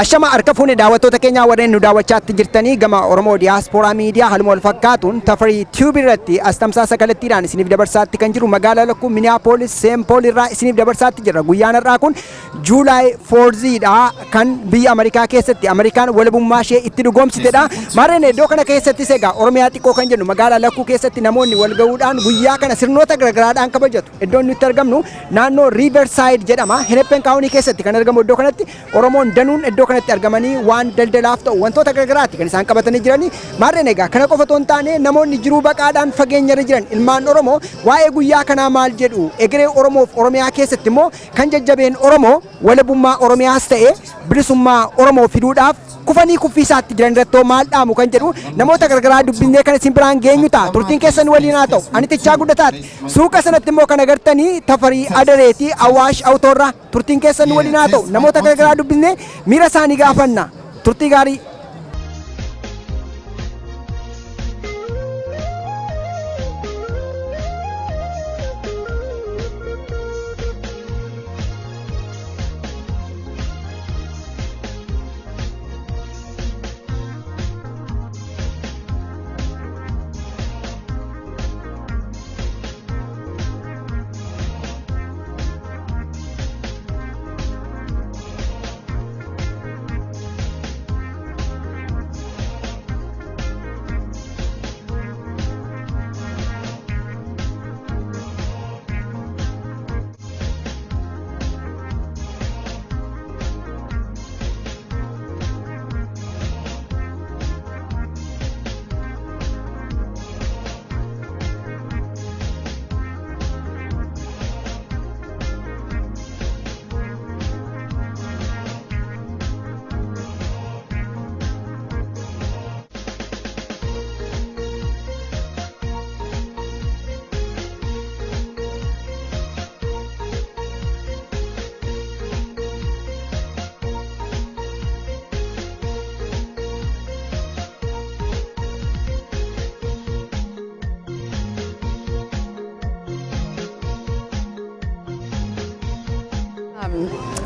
Ashama harka fuune, daawwattoota keenyaa warreen nu daawwachaatti jirtanii gama Oromoo Diyaaspooraa Miidiyaa, haaluma wal fakkaatuun Tafarii Tube irratti as tamsaasa kallattiidhaan isiniif dabarsaatti kan jiru magaalaa lakkuu Minneapolis Saint Paul irraa isiniif dabarsaatti jirra. Guyyaan har'aa kun July 4dha, kan biyya Ameerikaa keessatti Ameerikaan walabummaa ishee itti dhugoomsitedha. Maarreen iddoo kana keessattis egaa Oromiyaa xiqqoo kan jennu magaalaa lakkuu keessatti namoonni wal gahuudhaan guyyaa kana sirnoota garaagaraadhaan kabajatu. Iddoon nuti argamnu naannoo Riverside jedhama. Hennepin County keessatti kan argamu. Iddoo kanatti Oromoon danuun iddoo kanatti argamanii waan daldalaaf ta'u wantoota garaagaraatti kan isaan qabatanii jiranii. Maarreen egaa kana qofa otoo hin taane, namoonni jiruu baqaadhaan fageenya irra jiran ilmaan Oromoo waa'ee guyyaa kanaa maal jedhu? Egeree Oromoof Oromiyaa keessatti immoo kan jajjabeen Oromoo walabummaa Oromiyaas ta'e bilisummaa Oromoo fiduudhaaf kufanii kuffiisaatti jiran irratti maal dhaamu kan jedhu namoota garagaraa dubbisnee kan isin biraan geenyu ta'a. Turtiin keessan waliin haa ta'u. Ani Tichaa Guddataati. Suuqa sanatti immoo kan agartanii Tafarii Adareetii Awaash Awutoorraa. Turtiin keessan waliin haa ta'u. Namoota garagaraa dubbisnee miira isaanii gaafanna. Turtii gaarii.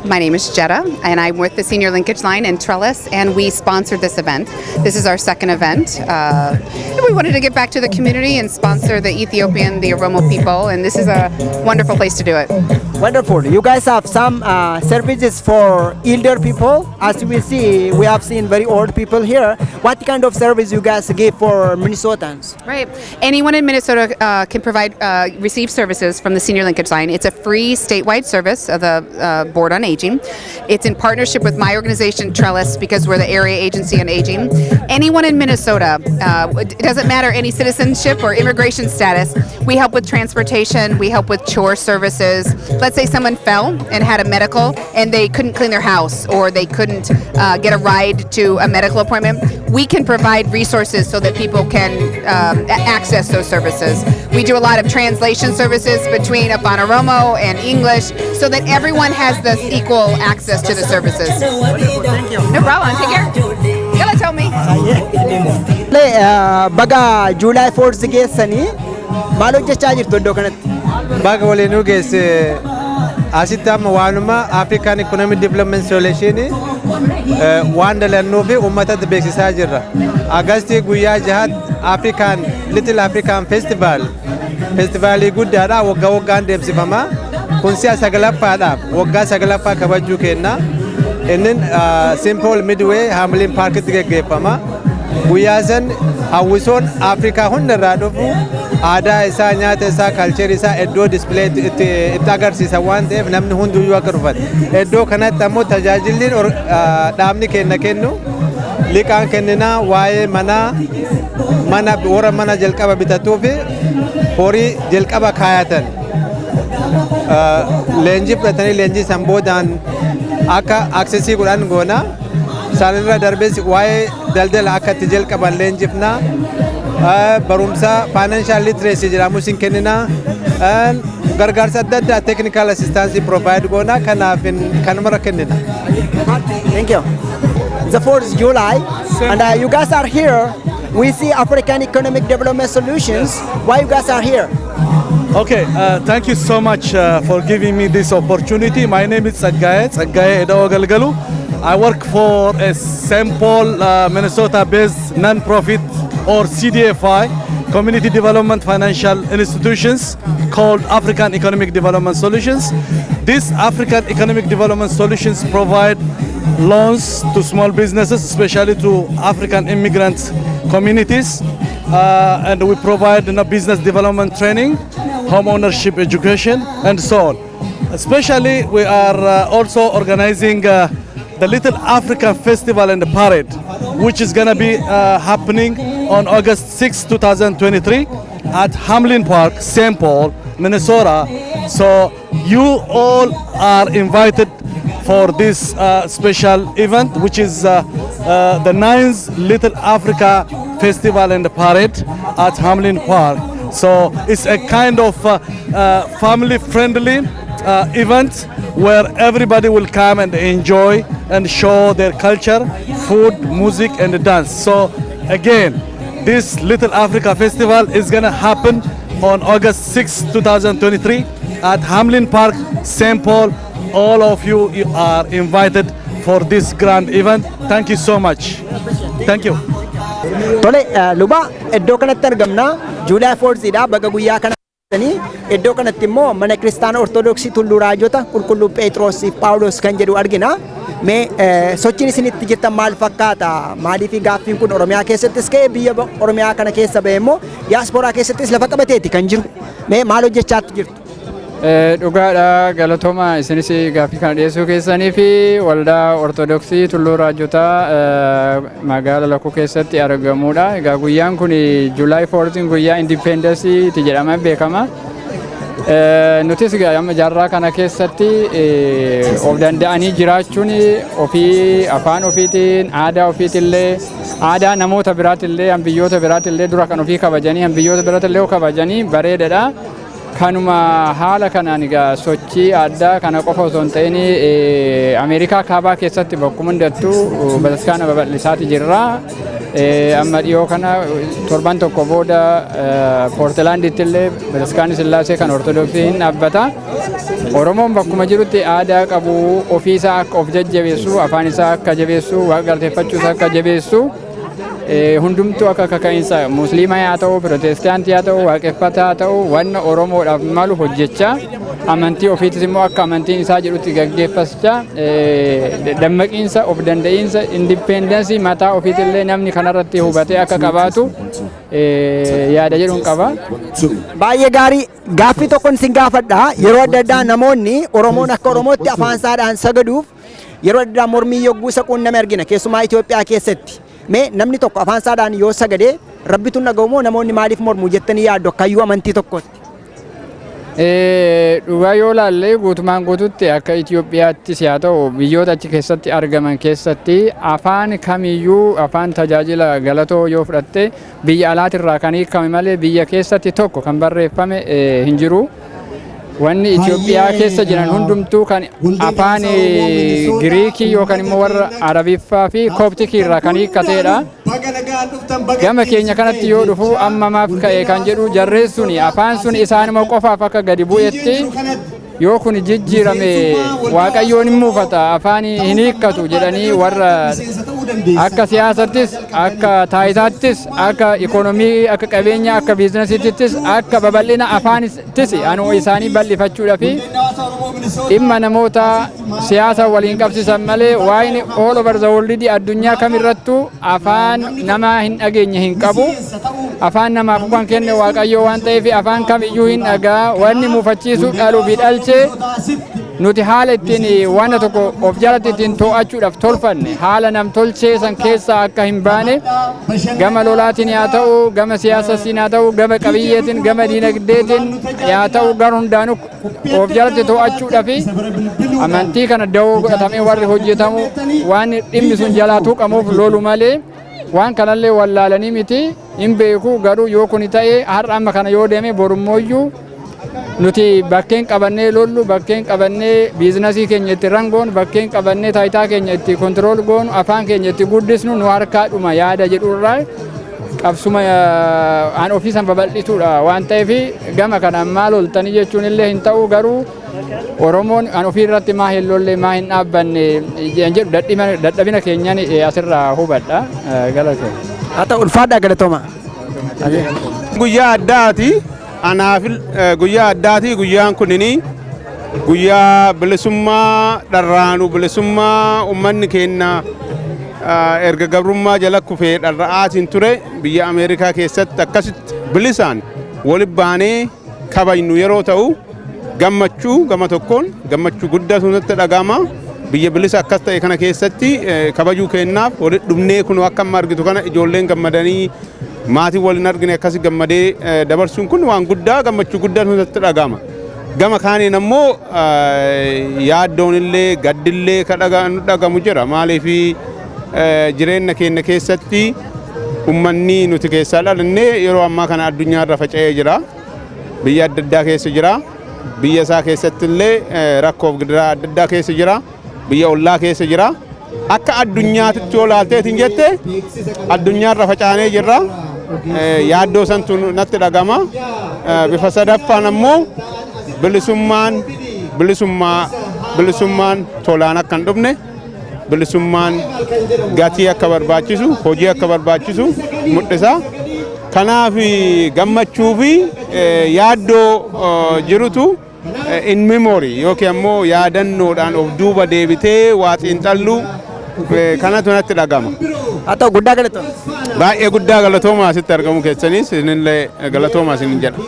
My name is Jetta, and I'm with the Senior Linkage Line in Trellis, and we sponsored this event. This is our second event. And we wanted to give back to the community and sponsor the Ethiopian, the Oromo people, and this is a wonderful place to do it. Wonderful. You guys have some services for elder people. As we see, we have seen very old people here. What kind of service you guys give for Minnesotans? Right. Anyone in Minnesota can provide receive services from the Senior Linkage Line. It's a free statewide service of the Board on Aging. It's in partnership with my organization, Trellis, because we're the area agency on aging. Anyone in Minnesota, it doesn't matter any citizenship or immigration status. We help with transportation. We help with chore services. Let's say someone fell and had a medical and they couldn't clean their house or they couldn't get a ride to a medical appointment. We can provide resources so that people can access those services. We do a lot of translation services between Afan Oromo and English so that everyone has the equal access to the services. Thank you. No problem. Take care. Galatoomi. Baga July 4th geessanii, maal hojjechaa jirtu iddoo kanatti? Baga waliinuu geesse. Asitti amma waanuma African Economic Development Solution waan dalannuu fi uummatatti beeksisaa jirra. August guyyaa 6tti African Little African Festival, feestivaalii guddaadha, waggaa waggaan deemsifama. Kun si'a sagalaffaadhaaf, waggaa sagalaffaa kabajuu kenna. Inni Saint Paul Midway Hamlin Parkitti geggeeffama. Guyyaa san hawwisoon Afrikaa hunda irraa dhufu aadaa isaa, nyaata isaa, culture isaa iddoo display itti agarsiisan waan ta'eef namni hunduyyuu akka dhufan. Iddoo kanatti ammoo tajaajilli dhaabni kenna kennu liqaan kenninaa, waa'ee manaa, mana warra mana jalqaba bitatuu fi horii jalqaba kaayatan leenjii fudhatanii leenjii san boodaan akka access godhan goona. Isaanirra darbees waa'ee daldala akka itti jalqaban leenjifna. Barumsa financial literacy jedhamu sin kennina. Gargaarsa adda addaa, technical assistance provide goona. Kanaaf kanuma kennina. Thank you. The 4th July, and you guys are here. We see African Economic Development Solutions. Why you guys are here? Okay, thank you so much for giving me this opportunity. My name is Tsaggaye, Tsaggaye Edao Galgalu. I work for a St. Paul, Minnesota-based non-profit or CDFI, Community Development Financial Institutions, called African Economic Development Solutions. This African Economic Development Solutions provide loans to small businesses, especially to African immigrant communities. And we provide business development training, home ownership education, and so on. Especially, we are also organizing the Little African Festival and the Parade, which is going to be happening on August 6, 2023 at Hamlin Park, St. Paul, Minnesota. So you all are invited for this special event, which is the ninth Little Africa Festival and Parade at Hamlin Park. So it's a kind of family-friendly event where everybody will come and enjoy and show their culture, food, music, and dance. So again, this Little Africa Festival is gonna happen on August 6, 2023 at Hamlin Park, St. Paul. All of you are invited for this grand event. Thank you so much. Thank you. Tole, luba, iddoo kanatti argamna. July 4dha. Baga guyyaa kana iddoo kanatti immoo mana kiristaana Ortodoksii Tulluu Raajota Qulqulluu Phexros fi Phaawulos kan jedhu argina. Mee sochiin isin itti jirtan maal fakkaata? Maaliif gaaffiin kun Oromiyaa keessattis ka'e, biyya Oromiyaa kana keessa ba'e immoo diyaasporaa keessattis lafa qabateeti kan jiru. Mee maal hojjechaatti jirtu? Dhugaadha, galatooma isinis gaaffii kana dhiyeessuu keessanii fi waldaa Ortodoksii Tulluu Raajotaa magaala Lakkuu keessatti argamudha. Egaa guyyaan kun July 14 guyyaa independenceiiti jedhamee beekama. Nutis egaa amma jaarraa kana keessatti of danda'anii jiraachuun ofii, afaan ofiitiin, aadaa ofiitillee, aadaa namoota biraatillee, biyyoota biraatillee dura kan ofii kabajanii biyyoota biraatillee kabajanii bareedadha. Kanuma haala kanaan egaa sochii addaa kana qofa osoo hin ta'in Ameerikaa kaabaa keessatti bakkuma hundattuu bataskaana babal'isaati jirra. Amma dhiyoo kana torban tokko booda Poortilaanditti illee bataskaanni Sillaasee kan Ortodoksii hin dhaabbata. Oromoon bakkuma jirutti aadaa qabu ofiisaa akka of jajjabeessu, afaan isaa akka jabeessu, waaqa galateeffachuu isaa akka jabeessu, hundumtuu akka kaka'iinsa Musliima haa ta'u, Pirootestaantii haa ta'u, Waaqeffataa haa ta'u, wanna Oromoodhaaf malu hojjechaa, amantii ofiitis immoo akka amantiin isaa jedhutti gaggeeffachaa, dammaqiinsa, of danda'iinsa, independence mataa ofiitillee namni kanarratti hubatee akka qabaatu yaada jedhuun qaba. Baay'ee gaarii. Gaaffii tokkon isin gaafadha. Yeroo adda addaa namoonni Oromoon akka Oromootti afaan isaadhaan sagaduuf yeroo adda addaa mormii yogguu isa quunname argina, keessumaa Itoophiyaa keessatti. Mee namni tokko afaan isaadhaan yoo sagadee Rabbitu dhaga'u moo namoonni maaliif mormu jettanii yaaddu akkayyuu amantii tokkotti? Dhugaa yoo laalle, guutumaan guututti akka Itoophiyaattis haa ta'u biyyoota achi keessatti argaman keessatti, afaan kamiyyuu afaan tajaajila galatoo yoo fudhatte biyya alaatirraa kan hiikame malee biyya keessatti tokko kan barreeffame hin jiru. Wanni Itoophiyaa keessa jiran hundumtuu kan afaan Giriikii yookaan immoo warra Arabiffaa fi Kooptikii irraa kan hiikkateedha. Gama keenya kanatti yoo dhufu, amma maaf ka'e kan jedhu, jarreen suni afaan sun isaanuma qofaaf akka gadi bu'etti, yoo kun jijjiirame Waaqayyoon hin muufata, afaan hin hiikkatu jedhanii, warra akka siyaasattis, akka taayitaattis, akka ikoonomii, akka qabeenya, akka businessiittis, akka babal'ina afaanittis anuu isaanii bal'ifachuudha fi dhimma namoota siyaasa waliin qabsiisan malee, waa'in all over the world, addunyaa kamirrattuu afaan namaa hin dhageenye hin qabu. Afaan namaaf kan kenne Waaqayyo waan ta'eef afaan kamiyyuu hin dhagaa. Wanni muufachiisu dhaluu fi dhalchee nuti haala ittiin wanta tokko of jalatti ittiin to'achuudhaaf tolfanne, haala nam tolchee san keessaa akka hin baane, gama lolaatiin haa ta'u, gama siyaasaatiin haa ta'u, gama qabiyyeetiin, gama diinagdeetiin haa ta'u, gara hundaanuu of jalatti to'achuudhaaf amantii kana dawoo godhatamee warri hojjetamu waan dhimmi sun jalaa tuqamuuf lolu malee, waan kanallee wallaalanii miti, hin beeku. Garuu yoo kun ta'e, har'a amma kana yoo deeme, borummooyyuu nuti bakkeen qabannee lollu, bakkeen qabannee business keenya itti rangoon, bakkeen qabannee taayitaa keenya itti control goonu, afaan keenya itti guddisnu nu harkaa dhuma yaada jedhurraa. Qabsuma an ofiisan babal'isuudha waan ta'eef, gama kanaan maal oltanii jechuun illee hin ta'u. Garuu Oromoon an ofii irratti maa hin lolle, maa hin dhaabbanne jedhu dadhabina keenyan asirraa hubadha. Galatoo. Haa ta'u, ulfaadhaa, galatooma. Guyyaa addaati. Anaaf guyyaa addaati. Guyyaan kunini guyyaa bilisummaa dharraanu, bilisummaa ummanni keenya erga gabrummaa jala kufee dharra'aatiin ture, biyya Ameerikaa keessatti akkasitti bilisaan walitti baanee kabajnu yeroo ta'u, gammachuu gama tokkoon gammachuu guddaatu natti dhaga'ama. Biyya bilisa akkas ta'e kana keessatti kabajuu kennaaf walitti dhufnee, kun akka amma argitu kana ijoolleen gammadanii, maatiin waliin argine akkasi gammadee dabarsuun kun waan guddaa, gammachuu guddaatu natti dhaga'ama. Gama kaaniin ammoo yaaddoon illee gaddillee ka dhagamu jira. Maaliif, jireenya keenya keessatti ummanni nuti keessaa dhalanne yeroo ammaa kana addunyaa irra faca'ee jira. Biyya adda addaa keessa jira. Biyya isaa keessatti illee rakkoof gidiraa adda addaa keessa jira. Biyya ollaa keessa jira. Akka addunyaatitti yoo ilaalteetiin jette, addunyaa irra facaanee jirra. Yaaddoo santu natti dhagama. Bifa sadaffaan ammoo bilisummaan tolaan akka hin dhufne, bilisummaan gatii akka barbaachisu, hojii akka barbaachisu mul'isa. Kanaaf gammachuu fi yaaddoo jirutu in memory yookiin ammoo yaadannoodhaan of duuba deebitee waa xiinxalluu kanatu natti dhagama. Haa ta'u, guddaa galatooma. Baay'ee guddaa galatooma. Asitti argamu keessanis isinillee galatooma isinin jedha.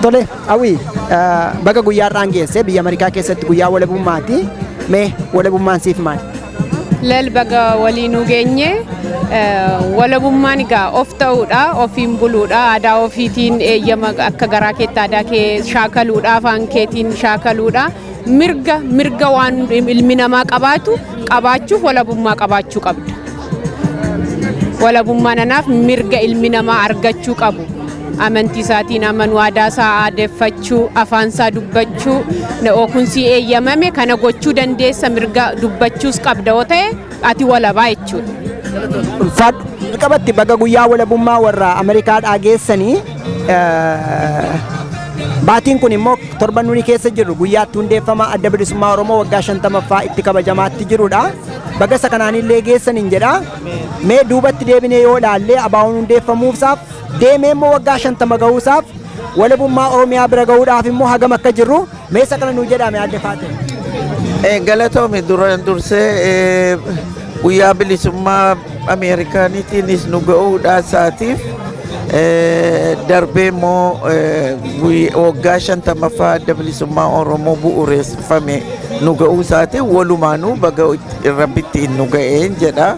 Tole, hawwii baga guyyaa har'aan geesse. Biyya Ameerikaa keessatti guyyaa walabummaati. Mee walabummaan siif maali? Lal, baga waliinuu geenye. Walabummaan egaa of ta'uudha, ofiin buluudha, aadaa ofiitiin eeyyama akka garaa keetti aadaa kee shaakaluudha, afaan keetiin shaakaluudha. Mirga waan ilmi namaa qabaatu qabaachuuf walabummaa qabaachuu qabda. Walabummaan anaaf mirga ilmi namaa argachuu qabu. Amantii isaatiin amanuu, aadaa isaa aadeffachuu, afaan isaa dubbachuu, kunsii eeyyamame kana gochuu dandeessa, mirga dubbachuus qabda yoo ta'e, ati walabaa jechuudha. Ulfaadhu. Jalqabatti baga guyyaa walabummaa warra Ameerikaadhaa geessanii. Baatiin kun immoo torban nuni keessa jirru guyyaatti hundeeffama Adda Bilisummaa Oromoo waggaa 50ffaa itti kabajamaatti jirudha. Baga isa kanaanillee geessaniin jedha. Mee duubatti deebinee yoo ilaalle, ABO'n hundeeffamuusaaf deemee immoo waggaa 50 gahuusaaf, walabummaa Oromiyaa bira gahuudhaaf immoo hagam akka jirru mee isa kana nuu jedhame, adde Faate. Galatoomi. Duraan dursee guyyaa bilisummaa Ameerikaaniitiinis nu ga'uudhaa isaatiif, darbee immoo waggaa 50ffaa Adda Bilisummaa Oromoo bu'uureeffame nu ga'uu isaatiif, walumaanuu baga Rabbitti nu ga'een jedha.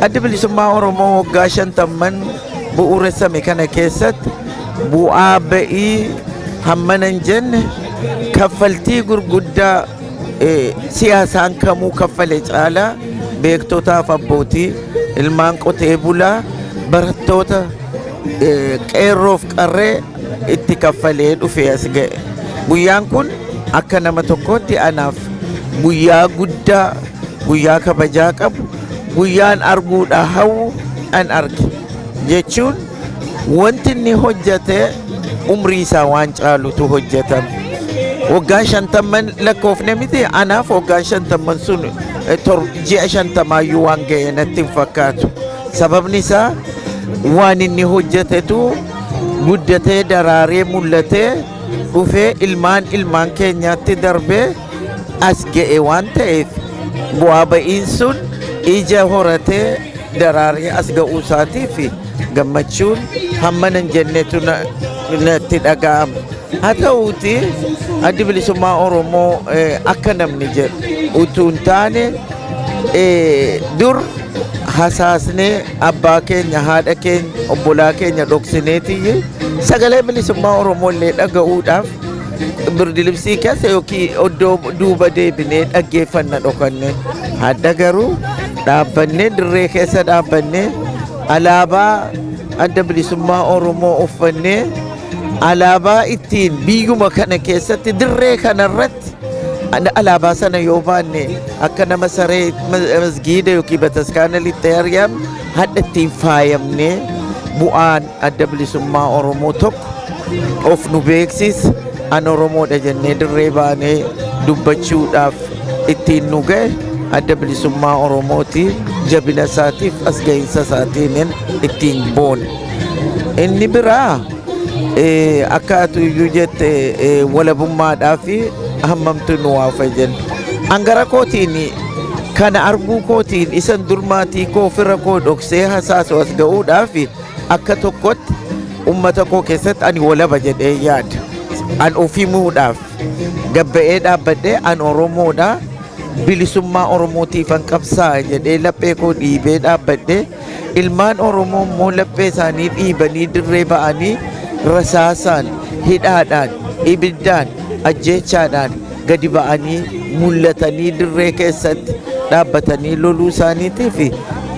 Adda Bilisummaa Oromoo waggaa 50n bu'uuressame kana keessatti bu'aa ba'ii hammana hin jenne, kaffaltii gurguddaa siyaasaan kamuu kaffale caalaa, beektotaaf abbootii, ilmaan qotee bulaa, barattoota, qeerroof qarree itti kaffalee dhufee as ga'e. Guyyaan kun akka nama tokkootti anaaf guyyaa guddaa, guyyaa kabajaa qabu, guyyaan arguudha hawwu an arge jechuun, wanti inni hojjete umrii isaa waan caalutu hojjetame. Waggaa 50n lakkoofne miti, anaaf waggaan 50n sun ji'a 50-yyuu waan ga'e natti hin fakkaatu. Sababni isaa waan inni hojjetetu guddatee daraaree mul'atee dhufee ilmaan ilmaan keenyaatti darbee as ga'e waan ta'eef, bu'aa ba'iin sun ija horatee daraaree as ga'uu isaatiif gammachuun hammana hin jennetu natti dhaga'ama. Haa ta'uuti, Addi Bilisummaa Oromoo akka namni jedhu utuu hin taane, dur hasaasnee abbaa keenya, haadha keenya, obbolaa keenya dhoksineetiyyi sagalee bilisummaa Oromoo illee dhaga'uudhaaf birdilibsii keessa yookiin iddoo duuba deebinee dhaggeeffanna dhokanne. Hadda garuu dhaabbannee, dirree keessa dhaabbannee, alaabaa Adda Bilisummaa Oromoo uffannee, alaabaa ittiin biyyuma kana keessatti dirree kanarratti alaabaa sana yoo baanne akka nama saree masgiida yookiin bataskaana lixxee argamu. Hadha ittiin faayamnee bu'aan Adda Bilisummaa Oromoo tokko of nu beeksisa, an Oromoodha jennee dirree baanee dubbachuudhaaf ittiin nu ga'e Adda Bilisummaa Oromooti. Jabina isaatiif as ga'iinsa isaatiin ittiin boona. Inni biraa, akka atu iyyuu jette, walabummaadhaa fi hammamtu nu waafa jenna. Angara kootiin kana arguu kootiin isan durmaatii koo fira koo dhoksee hasaasu as ga'uudhaaf akka tokkotti ummata koo keessatti ani walaba jedhee yaada. An ofiimuudhaaf gabba'ee dhaabbadhee an Oromoodha, bilisummaa Oromootiif an qabsaa'a jedhee laphee koo dhiibee dhaabbadhee, ilmaan Oromoo immoo laphee isaanii dhiibanii dirree ba'anii rasaasaan, hidhaadhaan, ibiddaan, ajjeechaadhaan gadi ba'anii mul'atanii dirree keessatti dhaabbatanii loluu isaaniitiif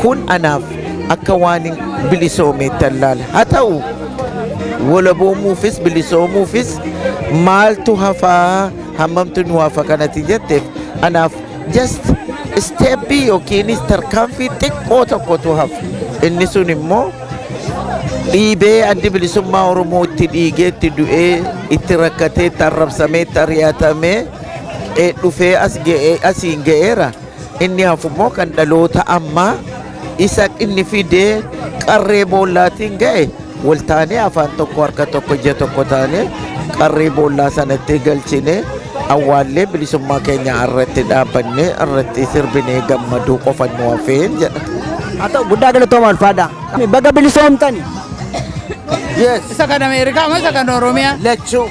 kun anaaf akka waan bilisoomeetti allaala. Haa ta'u, walaboomuufis bilisoomuufis maaltu hafaa, hammamtu nu hafa kanatti jetteef, anaaf just step yookiinis tarkaanfii xiqqoo tokkotu hafa. Inni sun immoo dhiibee Addi Bilisummaa Oromoo itti dhiigee, itti du'ee, itti rakkatee, itti arrabsamee, itti ari'atamee dhufee as ga'ee asiin ga'eera. Inni hafu immoo kan dhaloota ammaa isa inni fidee qarree boollaatiin ga'e waltaanee afaan tokko, harka tokko, ija tokko taanee qarree boollaa sanatti galchine awwaallee bilisummaa keenya irratti dhaabbannee irratti sirbinee gammaduu qofa nu hafeen jedha. Haa ta'u, guddaa galatooma, ulfaadha. Baga bilisoomtani. Yes. Isa kan Ameerikaa moo isa kan Oromiyaa? Lachuu.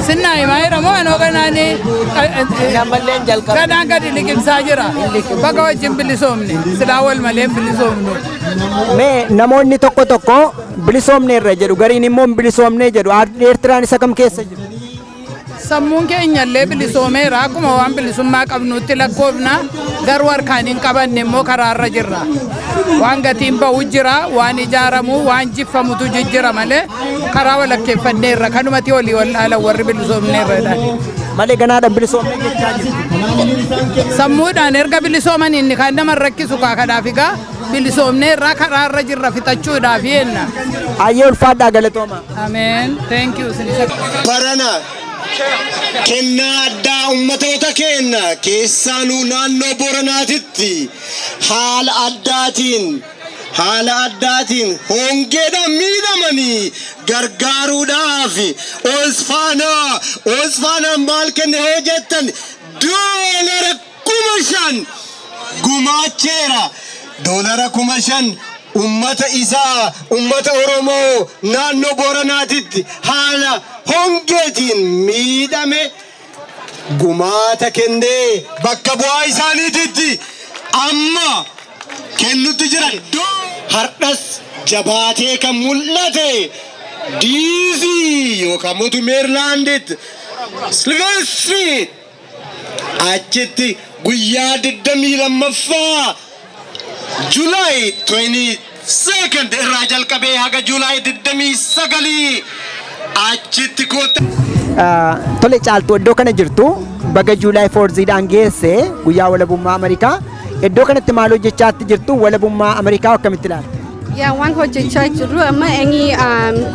Sinnaa himaa jira moo anoo kanaani? Namallee jalqabe. Kanaan gadi liqimsaa jira. Baga wajjin bilisoomne. Silaa wal malee hin bilisoomnu. Mee namoonni tokko tokko bilisoomne irra jedhu, gariin immoo hin bilisoomne jedhu. Eertiraan isa kam keessa jiru? Sammuun keenya illee bilisoomeera, akkuma waan bilisummaa qabnutti lakkoofna, garuu harkaan hin qabanne immoo karaarra jirra. Waan gatiin ba'u jira, waan ijaaramu, waan jiffamutu jijjira malee karaa walakkeeffanneerra, kanumatti olii wal dhaalan warri bilisoomneerra jedhan. Malee ganaadhaan bilisoomne jechaa jiru. Sammuudhaan erga bilisooman inni kan nama rakkisu kaa, kanaaf egaa bilisoomneerra, karaarra jirra fixachuudhaaf jenna. Ayyee, ulfaadhaa, galatooma. Ameen. Thank you. Barana kennaa addaa ummatoota keenya keessaanuu naannoo Booranaatitti haala addaatiin hongeedhaan miidhamanii gargaaruudhaaf Osfaanaan maal kenne hoo jettan, $5,000 gumaacheera. $5,000 ummata isaa, ummata Oromoo naannoo Booranaatitti haala hongeetiin miidhame gumaata kennee bakka bu'aa isaaniititti amma kennutti jiran. Hardhas jabaatee kan mul'ate DC yookaan mootu Meerilaanditti Silver achitti guyyaa 22ffaa July 22 irraa jalqabee haga July 29 achitti koota. Tole, Caaltuu, iddoo kana jirtu, baga July 4thiidhaan geesse, guyyaa walabummaa Ameerikaa. Iddoo kanatti maal hojjechaatti jirtu? Walabummaa Ameerikaa akkamitti ilaalta? Yeah, waan hojjechaa jirru amma any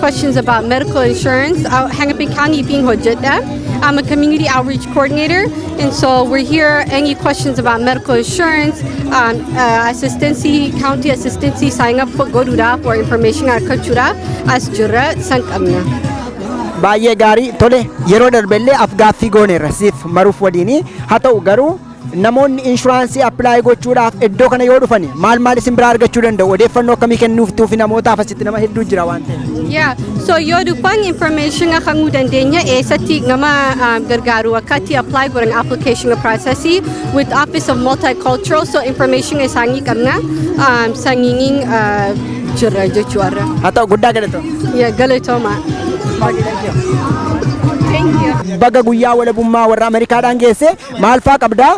questions about medical insurance, Hennepin County being hojjedha. I'm a community outreach coordinator, and so we're here. Any questions about medical insurance, assistance, county assistance, sign up for godhuudhaaf or information argachuudhaaf as jirra san qabna. Baay'ee gaarii. Tole, yeroo darbellee afgaaffii gooneerra siif maruuf waliini. Haa ta'u garuu, namoonni insurance apply gochuudhaaf iddoo kana yoo dhufan maal maal isin biraa argachuu danda'u? Odeeffannoo akkamii kennuuftuufi namootaaf? Asitti nama hedduu jira waan ta'eef. Yeah, so yoo dhufan information hanguu dandeenya, eessatti nama gargaaru, akkatti apply godhan, application process with Office of Multicultural, so information isaanii qabna, saniiniin jira jechuudha. Haa ta'u, guddaa galatooma. Yeah, galatooma. Thank you. Baga guyyaa walabummaa warra Ameerikaadhaan geesse. Maal faa qabdaa?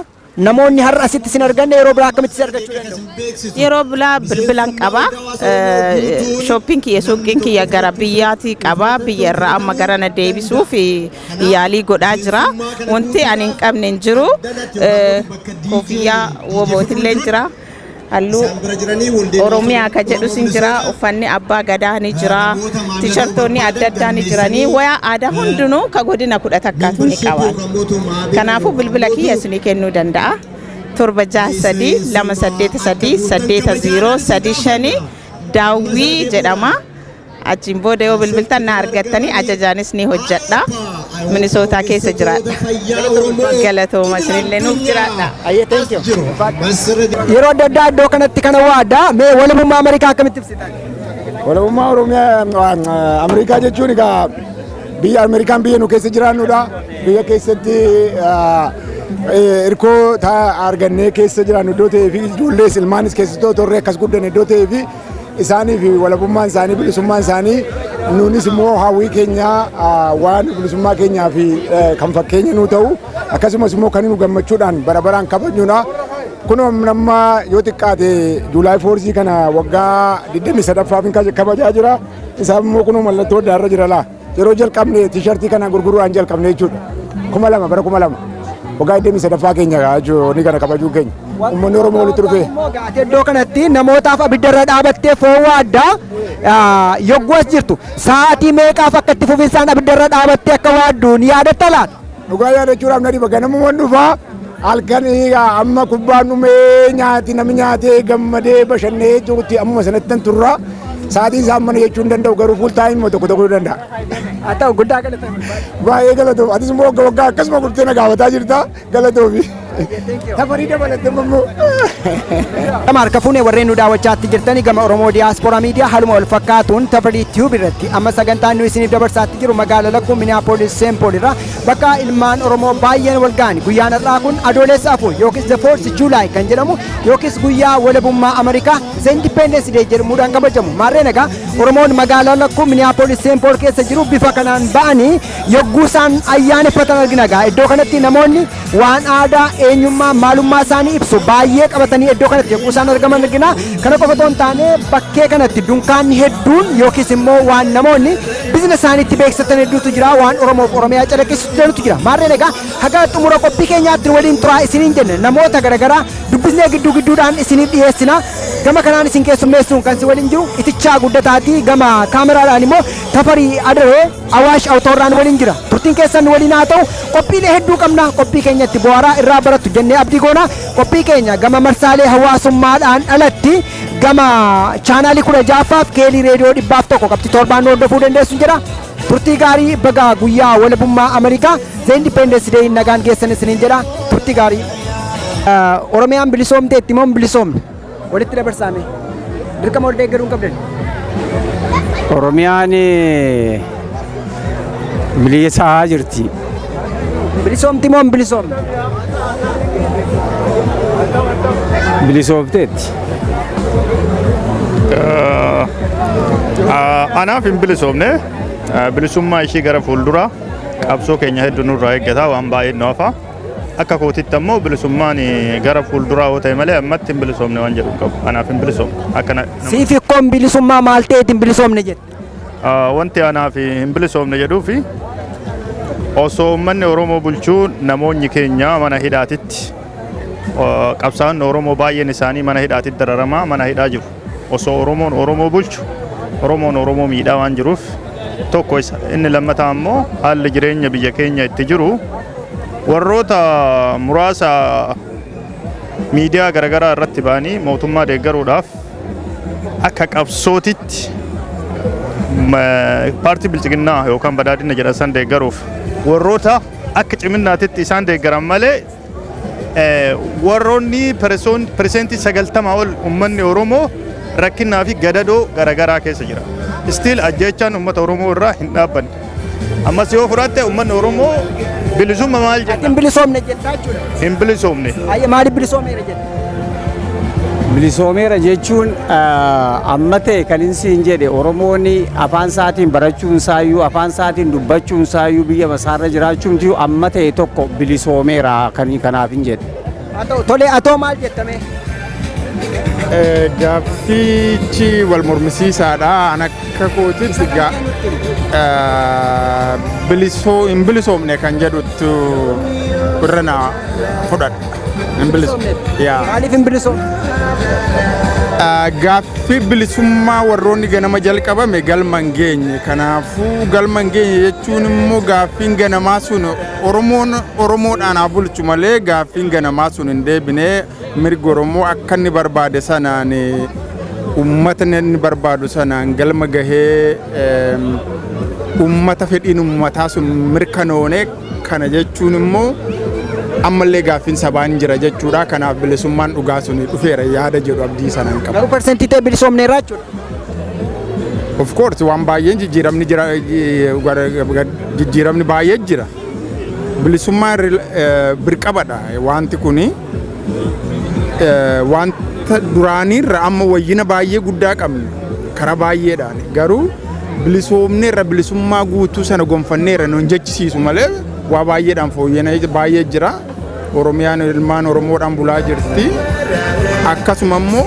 Namoonni har'a asitti isin arganne yeroo biraa akkamitti isin argachuu danda'u? Yeroo biraa bilbilan qaba. Shopping kiyya, suuqiin kiyya gara biyyaati qaba. Biyya irraa amma gara na deebisuuf yaalii godhaa jira. Wanti ani hin qabne hin jiru. Koofiyyaa wobootillee jira. Halluu Oromiyaa ka jedhus hin jira, uffanni abbaa gadaa ni jira, T-shirtoonni adda addaa ni jiranii, wayaa aadaa hundinuu ka godina 11tu ni qaba. Kanaafuu bilbila kiyya isinii kennuu danda'a. 7632838035, Daawwii jedhama. Achiin booda yoo bilbiltan na argattanii, ajajaanis ni hojjedha. Minisootaa keessa jiraadha. Galatooma, isinillee nuuf jiraadha. Yeroo adda addaa iddoo kanatti kana waaddaa mee walabummaa Ameerikaa akkamitti ibsitan? Walabummaa Oromiyaa Ameerikaa jechuun egaa biyya Ameerikaan biyya nu keessa jiraannudha. Biyya keessatti hirkoo argannee keessa jiraannu iddoo ta'ee fi ijoollees ilmaanis keessatti torree akkas guddan iddoo ta'ee fi isaanii fi walabummaan isaanii, bilisummaan isaanii, nuunis immoo hawwii keenya waan bilisummaa keenyaa fi kan fakkeenya nu ta'u, akkasumas immoo kan nu gammachuudhaan bara baraan kabajnudha. Kun amma yoo xiqqaate July 4th kana waggaa 23ffaaf kabajaa jira. Isaaf immoo kun mallattoo adda jira laa. Yeroo jalqabne T-shirtii kana gurguruudhaan jalqabne jechuudha. 2000, bara 2000. Waggaa 23ffaa keenya jechuudha kana kabajuu keenya. Uummanni Oromoo walitti dhufee. Ati iddoo kanatti namootaaf abiddarra dhaabattee foon waaddaa yogguu as jirtu, sa'aatii meeqaaf akka itti fufinsaan abiddarra dhaabattee akka waaddu ni yaadatta laata? Dhugaa yaadachuudhaaf na dhiba. Ganamuma dhufaa, halkan amma kubbaan dhumee nyaati namni nyaatee gammadee bashannee jirutti ammuma sanatti tan turra. Sa'aatiin isaa mana jechuu hin danda'u, garuu full time tokko tokko danda'a. Haa ta'u, guddaa galatoomi. Baay'ee galatoomi. Atis immoo waggaa waggaa akkasuma gurtee na gaafataa jirta. Galatoomi. Tafarii dabalattee immoo. Gama harka fuunee warreen nu daawwachaatti jirtanii, gama Oromoo Diyaaspooraa Miidiyaa haaluma wal fakkaatuun Tafarii Tube irratti amma sagantaan nu isiniif dabarsaatti jiru magaalaa lakkuu Minneapolis Saint Paul irraa, bakka ilmaan Oromoo baay'een wal ga'an. Guyyaan har'aa kun Adoolessa 4 yookiis the 4th July kan jedhamu yookiis guyyaa walabummaa Ameerikaa, the Independence Day jedhamuudhaan kabajamu. Maarreen egaa Oromoon magaalaa lakkuu Minneapolis Saint Paul keessa jiru bifa kanaan ba'anii yogguu isaan ayyaaneffatan argina. Egaa iddoo kanatti namoonni waan aadaa, eenyummaa, maalummaa isaanii ibsu baay'ee qabatanii iddoo kanatti yogguu isaan argaman argina. Kana qofa otoo hin taane, bakkee kanatti dunkaanni hedduun yookiis immoo waan namoonni business isaaniitti beeksifatan hedduutu jira, waan Oromoof Oromiyaa calaqqisiisu danuutu jira. Maarreen egaa haga xumura qophii keenyaatti waliin turaa isiniin jenne. Namoota garaagaraa dubbisnee gidduu gidduudhaan isiniif dhiyeessina. Gama kanaan isin keessummeessuun kan si waliin jiru Itichaa Guddataati. Gama kaameraadhaan immoo Tafarii Adaree Awaash Awtoorraan waliin jira. Turtiin keessan waliin haa ta'u. Qophiilee hedduu qabna. Qophii keenyatti bu'aaraa irraa barattu jennee abdii goona. Qophii keenya gama marsaalee hawaasummaadhaan alatti gama chaanaalii 16ffaaf keelii reediyoo 101.7n hordofuu dandeessu jedha. Turtii gaarii. Baga guyyaa walabummaa Ameerikaa, the Independence Day, nagaan geessan isiniin jedha. Turtii gaarii. Oromiyaan bilisoomteetti moo hin bilisoomne? Walitti dabarsaame. Dirqama wal deeggaruu hin qabdan. Oromiyaan bilisaa jirti. Bilisoomti moo hin bilisoomne? Bilisoomteetti. Anaaf hin bilisoomne. Bilisummaa ishii gara fuulduraa qabsoo keenya hedduu nurraa eeggata, waan baay'ee nu hafa. Akka kootitti ammoo bilisummaan gara fuulduraa yoo ta'e malee ammatti hin bilisoomne waan jedhu hin qabu. Anaaf hin bilisoomne. Akka Siif hiikkoon bilisummaa maal ta'eet hin bilisoomne jette? Wanti anaaf hin bilisoomne jedhuufi, osoo uummanni Oromoo bulchuu namoonni keenya mana hidhaatitti, qabsaa'onni Oromoo baay'een isaanii mana hidhaatitti dararamaa mana hidhaa jiru. Osoo Oromoon Oromoo bulchu Oromoon Oromoo miidhaa waan jiruuf tokko isa. Inni lammataa ammoo haalli jireenya biyya keenya itti jiru warroota muraasa miidiyaa garaagaraa irratti ba'anii mootummaa deeggaruudhaaf akka qabsootitti paartii bilchiginnaa yookaan badhaadhina jedhan san deeggaruuf warroota akka ciminnaatitti isaan deeggaran malee, warroonni 90% ol uummanni Oromoo rakkinnaa fi gadadoo garaagaraa keessa jira. Still ajjeechaan uummata Oromoo irraa hin dhaabbanne. Ammas yoo fudhatte uummanni Oromoo bilisumma maal jenna? Hin bilisoomne jettaa jechuudha. Hin bilisoomne. Ayyee, maaliif bilisoomeera jetta? Bilisoomeera jechuun amma ta'e kan inni siin jedhe, Oromoon afaan isaatiin barachuun isaayyuu, afaan isaatiin dubbachuun isaayyuu, biyya masaarra jiraachuun amma ta'e tokko bilisoomeera kan kanaaf hin jedhe. Haa ta'u, tolee, atoo maal jettame? Gaaffichi wal mormisiisaadha. An akka kootitti bilisoo hin bilisoomne kan jedhutti irra na fudhadha. Hin Yaa. Maaliif hin bilisoomne? Gaaffii bilisummaa warroonni ganama jalqabame galma hin geenye. Kanaafuu galma hin geenye jechuun immoo gaaffiin ganamaa sun, Oromoon Oromoodhaan haa bulchu malee, gaaffiin ganamaa sun hin deebine. Mirga Oromoo akka inni barbaade sanaan, uummata inni barbaadu sanaan galma gahee, uummata fedhiin uummataa sun mirkanoone. Kana jechuun immoo ammallee gaaffiin sabaan jira jechuudha. Kanaaf bilisummaan dhugaa sun dhufeera yaada jedhu abdii sanaan qaba. Garuu persentii ta'e bilisoomneerra jechuudha. Of course, waan baay'een jijjiiramni jira, jijjiiramni baay'ee jira. Bilisummaan birqabadha wanti kuni. Wanta duraaniirra amma wayyina baay'ee guddaa qabna karaa baay'eedhaan, garuu bilisoomneerra, bilisummaa guutuu sana gonfanneerra nun jechisiisu malee, waa baay'eedhaan fooyyana baay'ee jira. Oromiyaan ilmaan Oromoodhaan bulaa jirti. Akkasuma immoo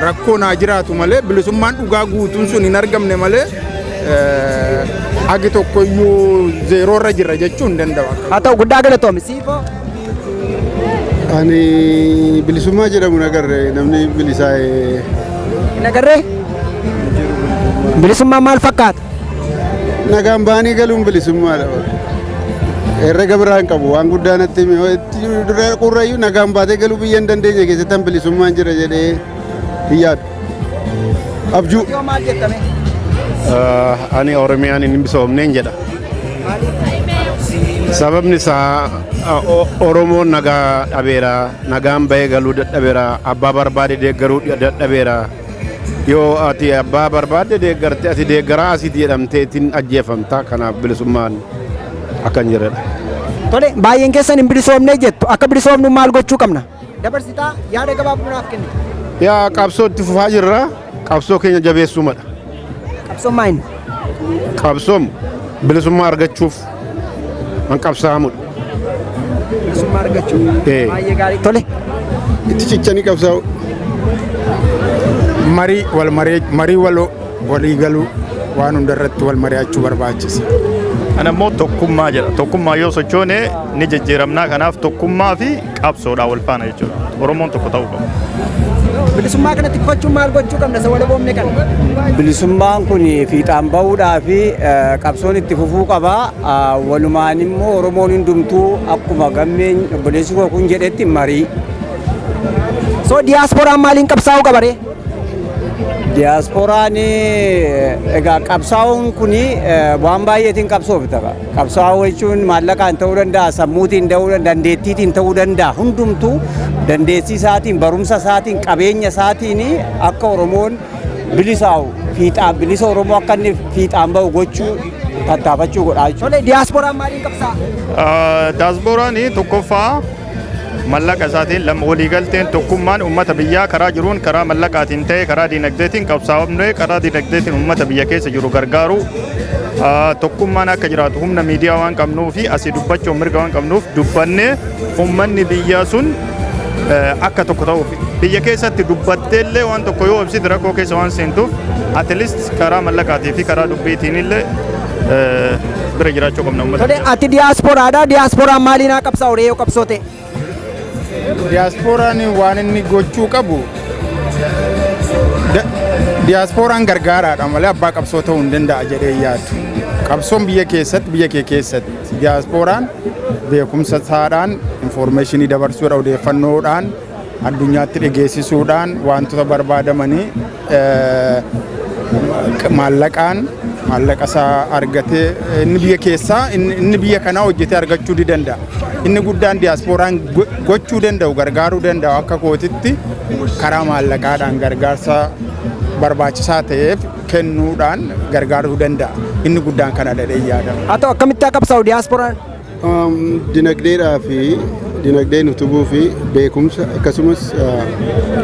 rakkoo naa jiraatu malee, bilisummaan dhugaa guutuun sun hin argamne malee, agi tokkoyyuu zeeroorra jirra jechuu hin danda'u. Haa ta'u, guddaa galatoomi. Siifoo. Ani bilisummaa jedhamu nagarre, namni bilisaa'e. Hin agarree? Bilisummaan maal fakkaata? Nagaan ba'anii galuun bilisummaadha. Herrega biraa hin qabu, waan guddaa natti hime. Dura qurrayyuu nagaan baatee galuu biyya hin dandeenye keessatti an bilisummaan jira jedhee hin yaadu. Abjuu. Yoo maal jettame? Ani Oromiyaan hin bilisoomneen jedha. Sababni isaa Oromoon nagaa dhabeera, nagaan bahee galuu dadhabeera, abbaa barbaade deeggaruu dadhabeera. Yoo ati abbaa barbaadde deeggarte, ati deeggaraa asiiti jedhamtee ittiin ajjeefamta. Kanaaf bilisummaan akka hin jirredha. Tole, baay'een keessan hin bilisoomnee jettu. Akka bilisoomnu maal gochuu qabna? Dabarsitaa yaada gabaabaa naaf kenni. Yaa, qabsoo itti fufaa jirra. Qabsoo keenya jabeessuu mala. Qabsoon maa inni? Qabsoon bilisummaa argachuuf kan qabsaa'amudha. Bilisummaa argachuuf. Ee. Baay'ee gaarii. Tole. Itti cichanii qabsaa'u. Marii wal marii, marii waloo, walii galuu, waan hundarratti wal mari'achuu barbaachisa. Ana immoo tokkummaa jedha. Tokkummaa yoo sochoone ni jijjiiramnaa. Kanaaf tokkummaa fi qabsoodhaan wal faana jechuudha. Oromoon tokko ta'uu qaba. Bilisummaa kana tikfachuun maal gochuu qabna isa walaboomne kana? Bilisummaan kun fiixaan bahuudhaa fi qabsoon itti fufuu qaba. Walumaan immoo Oromoon hundumtuu akkuma gammeen obboleessi koo kun jedhetti marii. So diyaaspooraan maaliin qabsaa'uu qaba ree? Diyaaspooraan egaa qabsaa'uun kun waan baay'eetiin qabsoofta. Qabsaa'uu jechuun maallaqaan ta'uu danda'a, sammuutiin ta'uu danda'a, dandeettiitiin ta'uu danda'a. Hundumtuu dandeettii isaatiin, barumsa isaatiin, qabeenya isaatiin akka Oromoon bilisaa'u, fiixaan bilisa Oromoo akka inni fiixaan bahu gochuu tattaafachuu godhaa jechuudha. Tole, diyaaspooraan maaliin qabsaa'a? Diyaaspooraan tokkoffaa mallaqa isaatiin, lama waliigalteen tokkummaan uummata biyyaa karaa jiruun, karaa mallaqaatiin ta'e, karaa diinagdeetiin qabsaa'amne, karaa diinagdeetiin uummata biyya keessa jiru gargaaru, tokkummaan akka jiraatu, humna miidiyaa waan qabnuu fi asii dubbachuun mirga waan qabnuuf, dubbannee uummanni biyyaa sun akka tokko ta'uuf, biyya keessatti dubbatteellee waan tokko yoo ibsite rakkoo keessa waan seentuuf, at least karaa mallaqaatii fi karaa dubbiitiin illee bira jiraachuu qabna uummata. Tole, ati diyaasporaadha. Diyaaspooraan maaliin haa qabsaa'u ree yoo qabsoo ta'e? Diyaaspooraan waan inni gochuu qabu, diyaaspooraan gargaaraadha malee abbaa qabsoo ta'uu hin danda'a jedhee yaadu. Qabsoon biyya keessatti, biyya kee keessatti, diyaaspooraan beekumsa isaadhaan information dabarsuudha, odeeffannoodhaan addunyaatti dhageessisuudhaan, wantoota barbaadamanii maallaqaan, maallaqa isaa argatee, inni biyya keessaa, inni biyya kanaa hojjetee argachuu ni danda'a. Inni guddaan diyaaspooraan gochuu danda'u, gargaaruu danda'u, akka kootitti karaa maallaqaadhaan gargaarsa barbaachisaa ta'eef kennuudhaan gargaaruu danda'a. Inni guddaan kana jedhee yaadama. Haa ta'u, akkamitti haa qabsaa'u diyaaspooraan? Dinagdeedhaa fi dinagdeen utubuu fi beekumsa, akkasumas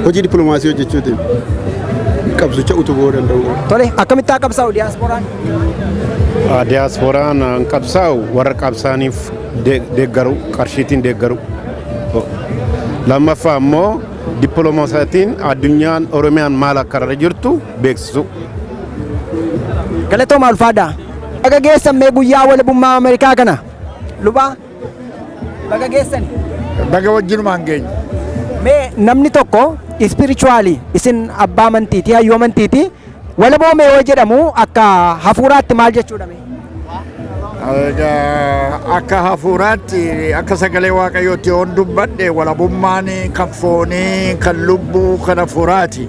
hojii dippiloomaasii hojjechuutiin qabsicha utubuu danda'u. Tole, akkamitti haa qabsaa'u diyaaspooraan? Diyaaspooraan qabsaa'u warra qabsaaniif deeggaru, qarshiitiin deeggaru. Lammaffaa immoo dippiloomaasiitiin addunyaan Oromiyaan maal akka irra jirtu beeksisu. Galatooma, ulfaadhaa. Baga geessan mee guyyaa walabummaa Ameerikaa kana. Lubaa, baga geessan. Baga wajjinumaan geenye. Mee namni tokko spiritually, isin abbaa amantiiti, hayyuu amantiiti, walaboome yoo jedhamu akka hafuuraatti maal jechuudha mee? Egaa akka hafuuraatti, akka sagalee Waaqayyootti yoon dubbadhe, walabummaan kan foonii, kan lubbuu, kan hafuuraati.